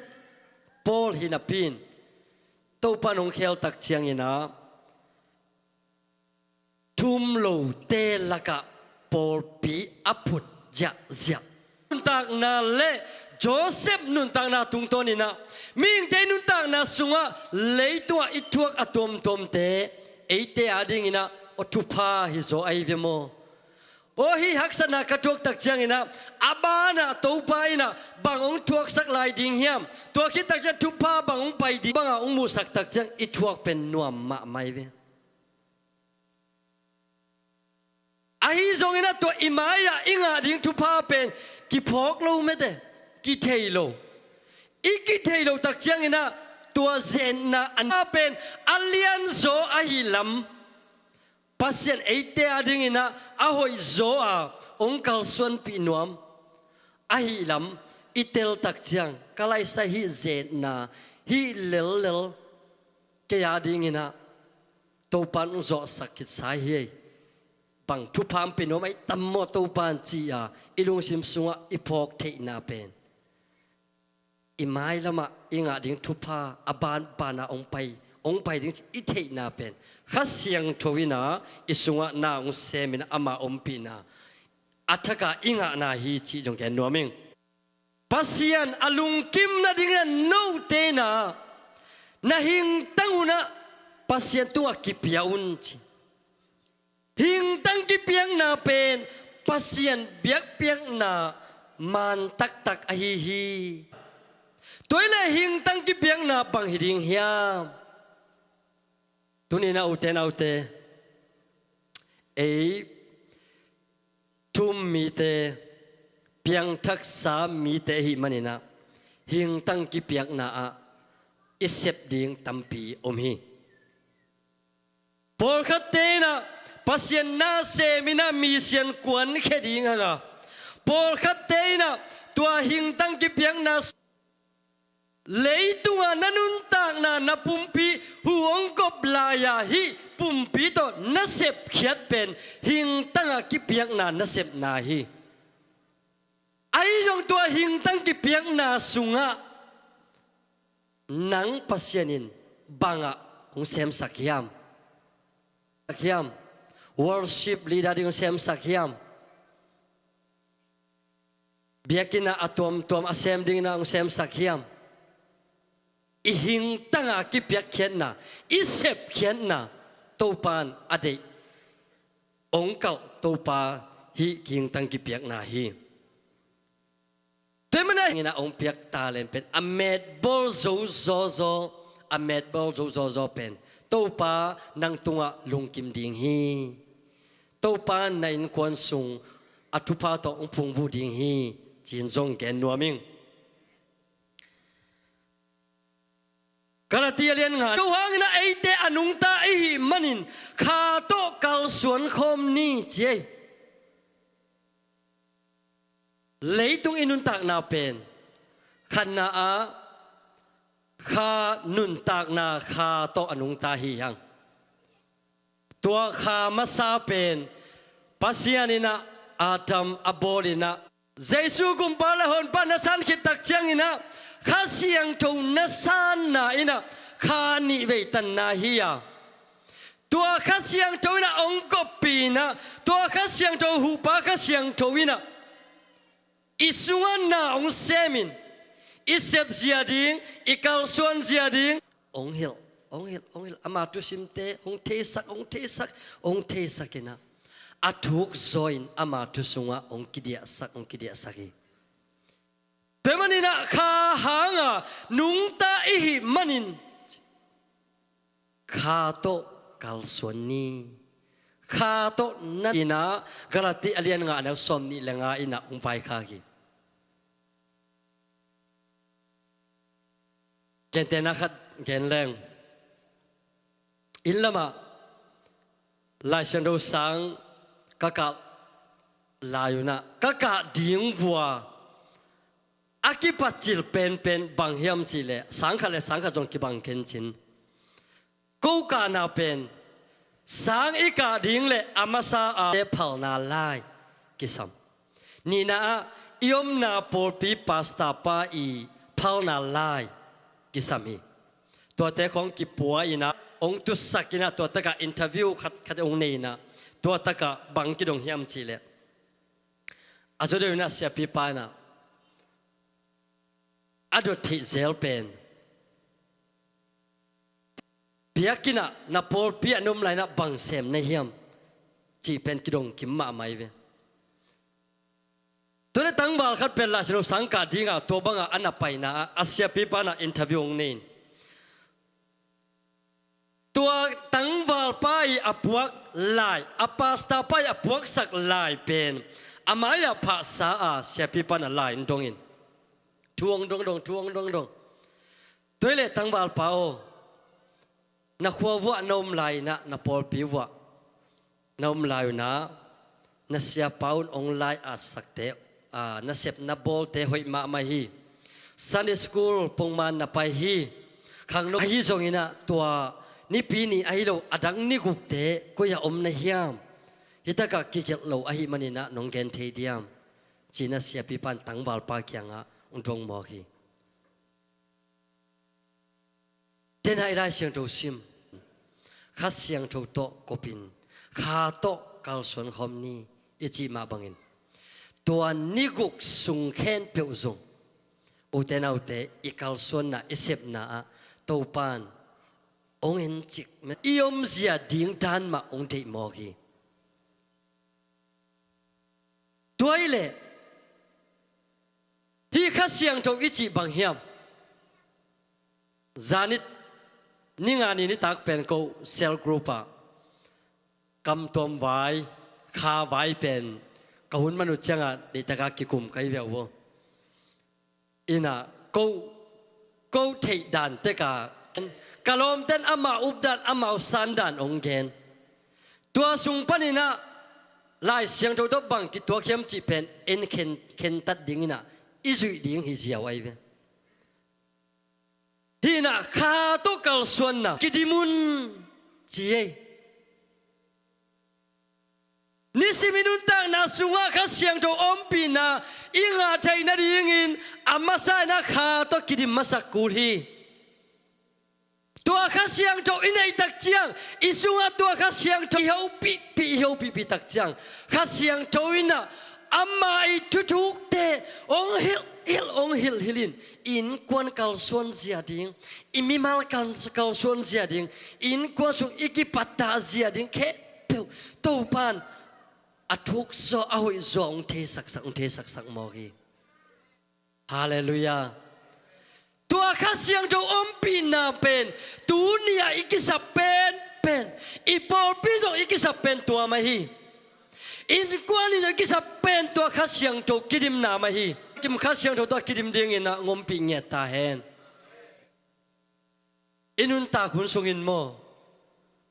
Paul hi napi-in, Topa'n hong khel tak ciangin ah, thu-um lote lakah pawlpi a phut ziahziah. Nuntakna le Joseph nuntakna tungtawnin ah, mihingte nuntakna sungah leitung ah i thuak a tuamtuamte eite adingin ah, aw, thupha hi zaw ahi ve maw? Aw, hih haksatna ka thuak tak ciangin ah, a banah Topa in ah bang hong thuaksak lai ding hiam? Tua khit tak ciang thupha bang hong pai ding, bangah hong muhsak tak ciang i thuak pen nuam mahmah hi ve. Ahi zongin ah tua i mai-ah i ngah ding thupha pen kiphawk lo mete, kithei lo. I kithei lo tak ciangin ah tua zetna a pen a lianzaw ahih lam, Pasian eite adingin ah a hoihzaw a hong kalsuanpih nuam ahih lam i tel tak ciang, ka laisa hih zetna, hih lellel kei adingin ah Topa'n hong zawhsak khitsa hi ei. Bang thupha hong pia nuam ahih tam maw Topa'n ci-a i lungsim sungah i phawk theihna pen, i mailamah i ngah ding thupha a banbanah hong pai, hong pai ding cih i theihna pen Kha Siangtho in ah i sungah na hong semin ah ama ompihna a thakah i ngahna hi cih zong gen nuam ing. Pasian a lungkim nadingin ah note in ah na hingtang un ah Pasian tungah kipia un ci. Hingtang kipiakna pen Pasian biakpiakna maan taktak ahi hi. Tua hi leh hingtang kipiakna bang hi ding hiam? Tuni-in ah ute naute, ei thu-um mite, piangthaksa mite ahih manin ah, hingtang kipiakna ah i sep ding tampi om hi. Pawlkhatte in ah Pasian na semin ah misiang kuankhia ding hang a, pawlkhatte in ah tua hingtang kipiakna, leitungah na nuntakna, na pumpi hu hong kop lai-a hih pumpi tawh na sepkhiat pen hingtangah kipiakna na sepna hi. Ahi zong tua hingtang kipiakna sungah nang Pasian in bangah hong semsak hiam? Hiam? Worship leader ding hong semsak hiam? biakinn ah a tuamtuam a sem dingin ah hong semsak hiam? I hingtanga kipiakkhiatna, i sepkhiatna Topa'n a deih hong kalh Topa hih kihingtang kipiakna hi. Tua ahih manin ah hong piak talent pen a metbawl zo zawzaw, a metbawl zo zawzaw pen Topa nang tungah lungkim ding hi. Topa na innkuan sung a thupha tawh hong phungvuh ding hi, ci-in zong gen nuam ing. Galati a lian nga, tua hangin ah eite a nungta i hih manin kha tawh kalsuan khawm ni, ci ei. Leitung i nuntakna pen khatna-ah kha nuntakna kha tawh a nungta hi hang. Tua kha masa pen Pasian in ah Adam a bawl in ah, Jesu kumpa le honpa na san khit tak ciangin ah Kha Siangtho na sanna in ah kha nih vei tanna hi a, tua Kha Siangtho in ah hong koppih in ah, tua Kha Siangtho, huhpa Kha Siangtho in ah i sungah na hong semin, i sepzia ding, i kalsuanzia ding hong hilh, hong hilh, hong hilh. Ama thusimte hong theisak, hong theisak, hong theisak in ah, a thuk zaw-in ama thu sungah hong kidiahsak, hong kidiahsak hi. Tua ahih manin ah kha hanga nungta i hih manin kha tawh kalsuan ni. Kha tawh na in ah Galati a lian nga, a neu sawmnih le nga in ah hong vaikhak hi. Gentehna khat gen leng, inn lamah Lai Siangtho sang ka kah lai un ah, ka kah ding vua a kipatcil penpen bang hiam cih leh, sang khat le sang khat zong kibang khin cin. Ko kahna pen sang i kah ding le a masa-a phalna lai kisam. Nihna-ah i omna pawlpi pastor pa i phalna lai kisam hi. Tuate khawng kipua in ah, hong tutsak in ah, tua takah interview khat khat hong nei in ah, tua takah bang kidong hiam cih leh, a zaw deuh in ah siapipa in ah a dot theih zel pen, biakinn ah na pawlpi ah na om lai-in ah bang sem na hiam cih pen kidong kim mahmah hi ve. Tua leh tangval khat pen Lai Siangtho sang kah dingah tua bangah a na paina-ah a siapipa in ah interview hong nei in, tua tangvalpa i a puak lai, a pastorpa i a puaksak lai pen a mai-ah phahsa a, siapipa in ah lai hong dong in, thu hong dong dong, thu hong dong dong. Tua hi leh tangvalpa aw, na khua vuah na om lai-in ah, na pawlpi vuah na om lai un ah, na siapa un hong lai-atsakte, aa, na sep na bawlte hoih mahmah hi. Sunday school pongman na pai hi. Khangno ahi zongin ah tua Nipi ni ahi lo a dang ni gukte koi-ah om na hiam? Hi takah kigelh lo ahih manin ah nong gen thei diam? Ci-in ah siapipa in tangvalpa kiangah hong dong mawk hi. Tena i Lai Siangtho sim, Kha Siangtho tawh kopin kha tawh kalsuan khawm ni i cih mah bangin, tua ni guk sung khempeuh zong ute naute i kalsuanna, i sepna ah Topa'n hong encik, i omzia ding dan mah hong deih mawk hi. Tua hi leh hih Kha Siangtho i cih bang hiam? Zani, ni nga ni nitak pen ko cell group ah kamtuam vai, kha vai pen ka hun man uh ciangah deihtakah kikum ka hi ve uh aw. In ah ko, ko theih dan tekah ka lawmte'n amau up dan, amau san dan hong gen. Tua sung panin ah Lai Siangtho tawh bang kituak hiam cih pen en khen, khentat dingin ah i zuih ding hi ziau ahi ve. Hih in ah kha tawh kalsuanna kidim un ci ei. Nisim i nuntakna sungah Kha Siangtho ompihna i ngah theih nadingin a masa in ah kha tawh kidim masak kul hi. Tua Kha Siangtho i neih tak ciang, i sungah tua Kha Siangtho i hopihpih, i hopihpih tak ciang, Kha Siangtho in ah ama i thuthukte Ong hilh hilh, ong hilh hilh in, innkuan kalsuan zia ding, i mimal kan kalsuan zia ding, innkuan sung i kipattah zia ding khempeuh Topan a thuk zaw, a hoih zaw ong thei saksak, ong thei saksak mawk hi. Halleluiah. Tua Kha Siangtho ompihna pen tuni-ah i kisap pen, pen, i pawlpi zong i kisap pen tua mah hi. Innkuan in zong i kisap pen tua Kha Siangtho kidimna mah hi. Kim Kha Siangtho tua kidim dingin ah ong ompih ngiat ta hen. I nuntak hun sungin maw,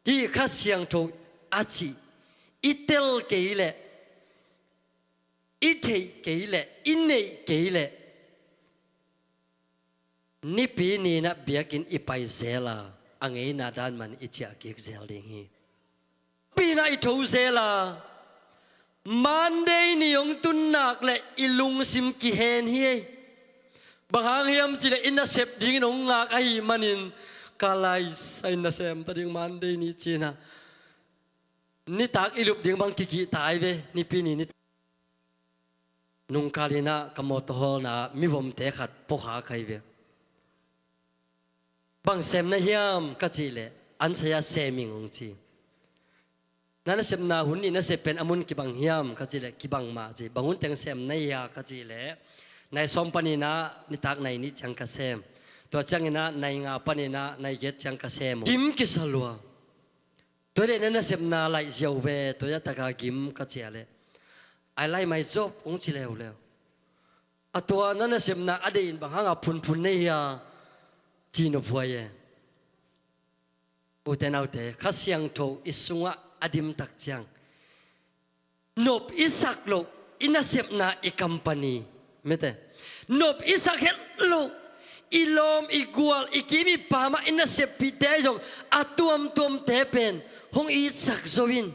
hih Kha Siangtho a cih i tel kei leh, i theih kei leh, i neih kei leh, Nipi ni-in ah biakinn i pai zel a, a ngeina dan man i ciah kik zel ding hi. Pi-in ah i tho zel a, Monday ni hong tun nak leh i lungsim kihen hi ei. Bang hang hiam cih leh i nasep dingin hong ngak ahih manin, ka laisai nasem ta ding Monday ni ci-in ah, nitak i lup ding bang kikih ta ai ve, Nipi ni nitak. Nungkal in ah ka mawtaw hawlna mivomte khat pua kha ka hi ve. Bang sem na hiam ka cih leh, an saya sem ing hong ci. Na nasepna hun nih nasep pen a mun kibang hiam ka cih leh, kibang mah ci. Bang hun teng sem na hia ka cih leh, nai sawm panin ah nitak nai nih ciang ka sem. Tua ciangin ah nai nga panin ah nai giat ciang ka sem. Gim kisa lua. Tua leh na nasepna laih ziau ve, tua a taka gim ka cih leh, ai lai mai zop hong ci leuleu. A tua na nasepna a deih in bang hanga phunphun na hia, ci nop huai e. Ute naute, Kha Siangtho i sungah a dim tak ciang, nop i sak loh, i nasepna i company, mete, nop i sak het loh, i lawm, i gual, i kim, i pam ah i naseppihte ahi zong, a tuamtuamte pen hong itsak zo in.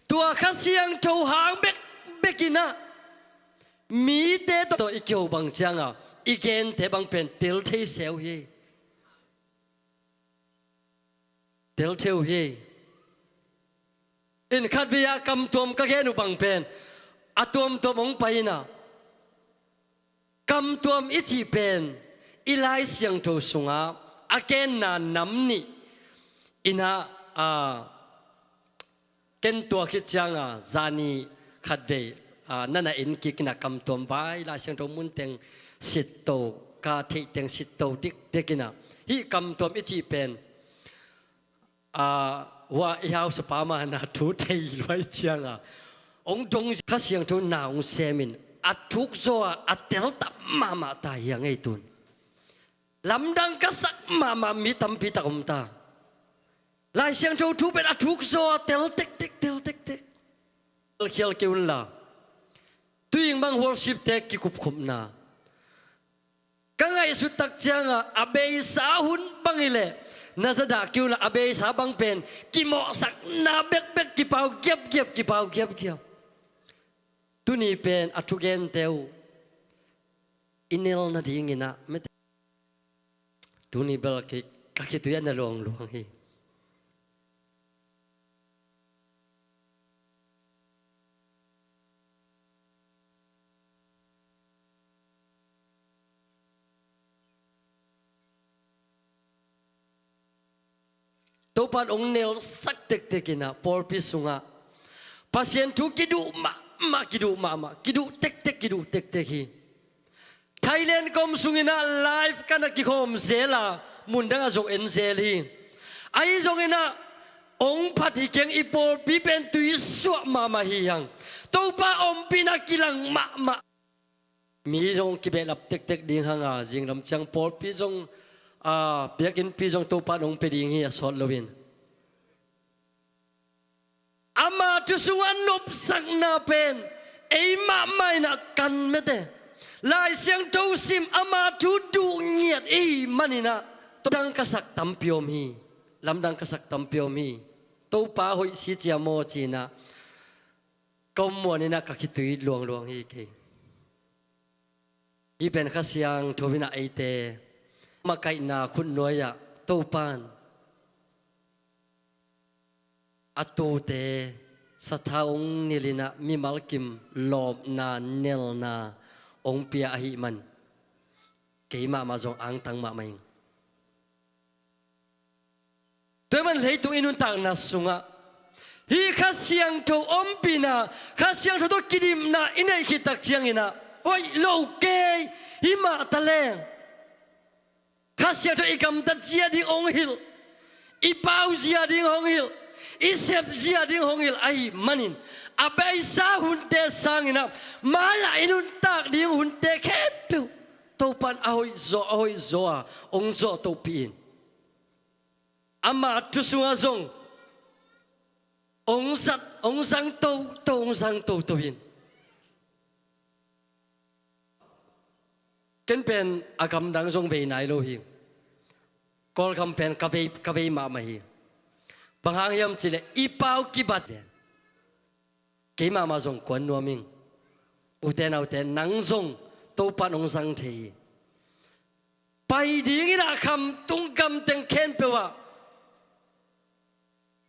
Tua Kha Siangtho hang bekbek in ah mite tawh i kiho bang cianga i gente bang pen tel thei seu hi. Tel thei uh hi. In khatvei ah kamtuam ka gen uh bang pen a tuamtuam hong pai in ah, kamtuam i cih pen i Lai Siangtho sungah a genna nam nih in ah, a, ken tua khit cianga zani khatvei, a, na na en kik in ah kamtuam vai Lai Siangtho munteng sitto, ka theih teng sitto dikdek in ah, hih kamtuam i cih pen, a, hua i hausa pa ma na thu thei luai cianga hong dong Kha Siangtho na hong sem in a thuk zaw a, a tel tam mahmah ta hi a ngei tun. Lamdang ka sak mahmah mi tampi tak om ta. Lai Siangtho thu pen a thuk zaw a tel tektek, tel tektek. Khial kei un la. Tuing bang worship te kikupkhopna ka ngaihsut tak cianga a beisa hun bang hi leh na zadah kei un la, a beisa bang pen kimawhsakna bekbek, kipau giapgiap, kipau giapgiap. Tuni pen a thugente uh i nel nadingin ah mete. Tuni bel kei ka khitui a na luangluang hi. Topan hong nelsak tektek in ah pawlpi sungah Pasian thu kiduh mahmah, kiduh mahmah, kiduh tektek, kiduh tektek hi. Thailand kom sungin ah live ka na kikhawm zel a, mundang ah zong en zel hi. Ahi zongin ah hong phat hi keng, i pawlpi pen tuisuah mahmah hi hang. Topa ompihna kilang mahmah. Mi zong kibehlap tektek ding hanga zinglam ciang pawlpi zong, a, biakinnpi zong Topan hong pia ding hi a sawt loin. Ama thu sungah nopsakna pen ei mahmah in ah kan mete. Lai Siangtho sim, ama thu duh ngiat i hih manin ah lamdang ka sak tampi om hi. Lamdang ka sak tampi om hi. Topa hoih si cia maw ci-in ah ka om muan in ah ka khitui luangluang hi kei. Hih pen Kha Siangtho in ah eite makaihna khutnuai ah Topan a tuute sathau hong nilh in ah mimal kim lawpna, nelna hong pia ahih man, keimah mah zong angtang mahmah ing. Tua ahih man leitung i nuntakna sungah hih Kha Siangtho ompihna, Kha Siangtho tawh kidimna i neih khit tak ciangin ah hoih lo kei hi mah taleng, Kha Siangtho i gamtat zia ding hong hilh, i pau zia ding hong hilh, i sep zia ding hong hilh ahih manin, a beisa hunte sangin ah mai-ah i nuntak ding hunte khempeuh Topa'n a hoih zaw, a hoih zaw a hong zawh tohpih in. Ama thu sungah zong hong zat, hong zang toto, hong zang toto in. Ken pen a gamdang zong vei nai lo hi. Kawlgam pen ka vei, ka vei mahmah hi. Bang hang hiam cih leh i pau kibat pen keimah mah zong kuan nuam ing. Ute naute, nang zong Topa'n hong zang thei hi. Pai dingin ah khamtung gamteng khempeuh ah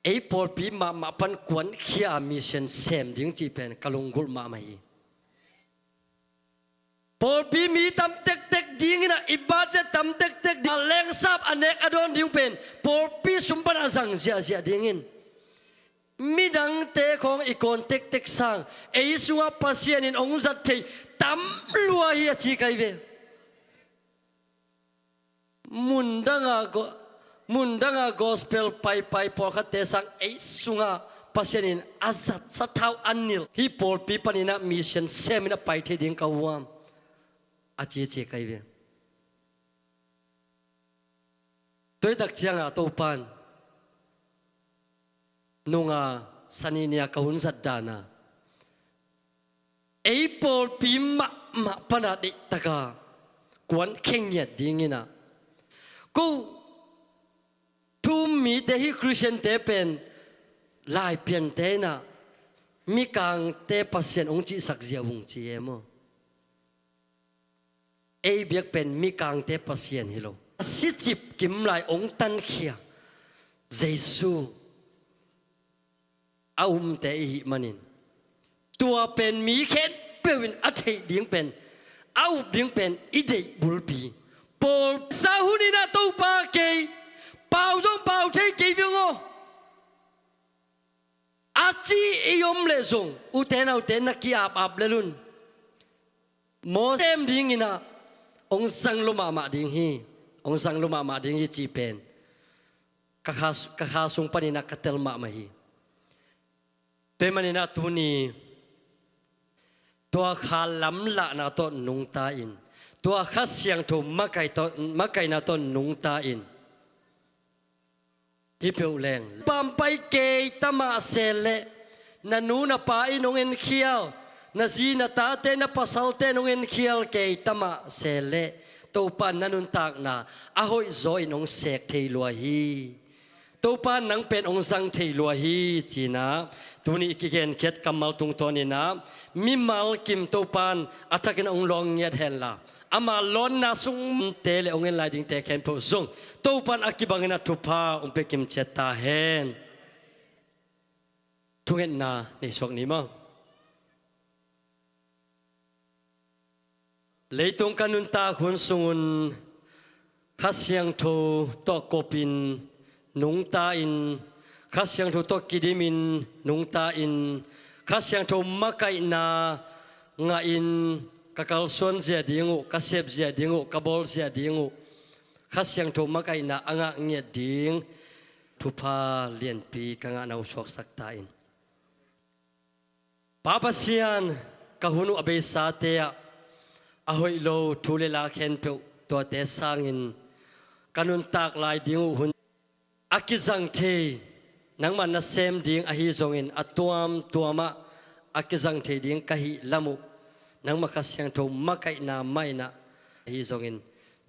ei pawlpi mahmah pan kuankhia a mission sem ding cih pen ka lunggulh mahmah hi. Pawlpi mi tam tektek dingin ah, i budget tam tektek ding, a lengsap a nek a dawn ding pen pawlpi sum pan a zang ziahziah dingin, midangte khawng i kawn tektek sang ei sungah Pasian in hong zat thei tam lua hi, a ci ka hi ve. Mundanga go-, mundanga gospel paipai pawlkhatte sang ei sungah Pasian in a zat sathau a nilh, hih pawlpi panin ah mission semin a pai thei ding ka huam, a cici ka hi ve. Tua hi tak ciangah Topa'n nunga Sani ni-a ka hun zat dan a, ei pawlpi mahmah pan a deihtaka kuankhia ngiat dingin ah, ko thu-um mite, hih Khristiante pen Laipiante in ah mikangte Pasian hong cihsak zia uh ci e maw? Ei biak pen mikangte Pasian hi lo. A sicip kim lai hong tankhia Jesu a umte i hih manin, tua pen mi khempeuh in a theih ding pen, a up ding pen i deih bulpi. Paul sa hunin ah Topa kei pau zong pau thei kei viang aw, a ci i om leh zong, ute naute, na ki-ap ap lel un. Moses sem dingin ah hong zang lua mahmah ding hi, hong zang lua mahmah ding hi cih pen ka kha, ka kha sung panin ah ka tel mahmah hi. Tua ahih manin ah tuni tua kha lamlahna tawh nungta in, tua Kha Siangtho makaih tawh, makaihna tawh nungta in, hih peuh leng pampai kei ta mah se leh, na nu na pa in hong enkhial, na zi na tate, na pasalte in hong enkhial kei ta mah se leh, Topa na nuntakna a hoih zaw in hong sek thei lua hi. Topa nang pen hong zang thei lua hi, ci-in ah tuni i kigenkhiat kammal tungtawnin ah mimal kim Topa in a thakin hong lawng ngiat henla, ama lawnna sungte le hong en lai dingte khempeuh zong Topa in a kibangin a thupha hong pia kim ciat ta hen. Thungetna nei suak ni maw? Leitung ka nuntak hun sungun Kha Siangtho tawh kopin nungta in, Kha Siangtho tawh kidimin nungta in, Kha Siangtho makaihna ngahin ka kalsuan zia ding uh, ka sep zia ding uh, ka bawl zia ding uh, Kha Siangtho makaihna a ngah ngiat ding thupha lianpi ka ngahna uh suaksak ta in. Pa Pasian, ka hun uh a beisate ah a hoih lo thu le la khempeuh, tuate sangin ka nuntak lai ding uh hun a kizang thei, nangmah nasem ding ahi zongin a tuamtuam ah a kizang thei ding ka hih lam uh, nangmah Kha Siangtho makaihna mah in ah ahi zongin,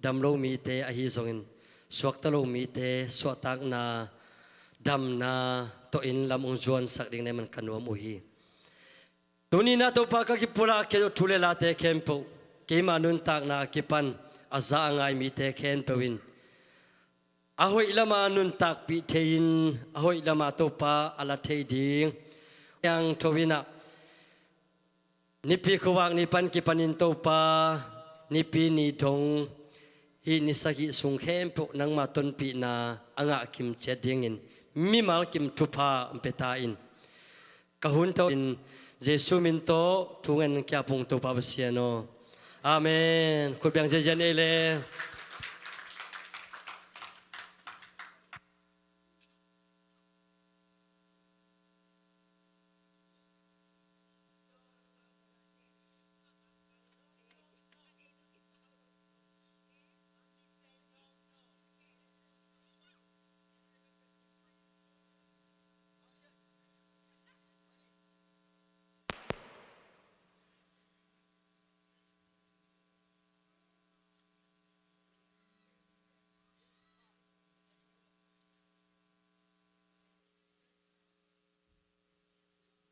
dam lo mite ahi zongin, suakta lo mite suahtakna, damna tawh in lam hong zuansak ding na hih man ka nuam uh hi. Tuni-in ah Topa, ka kipulak khia uh thu le late khempeuh, keima nuntakna a kipan a za a ngai mite khempeuh in a hoih lama nuntakpih thei-in, a hoih lama Topa a la thei ding, Kha Siangtho in ah Nipi khuavak ni pan kipanin Topa, nipi ni dong hih ni sagih sung khempeuh nangma tonpihna a ngah kim ciat dingin mimal kim thupha hong pia ta in. Ka hun to in Jesu min tawh thu ngen ka pung Topa Pasian aw. Amen. Khut beng ziahziah ni ei le.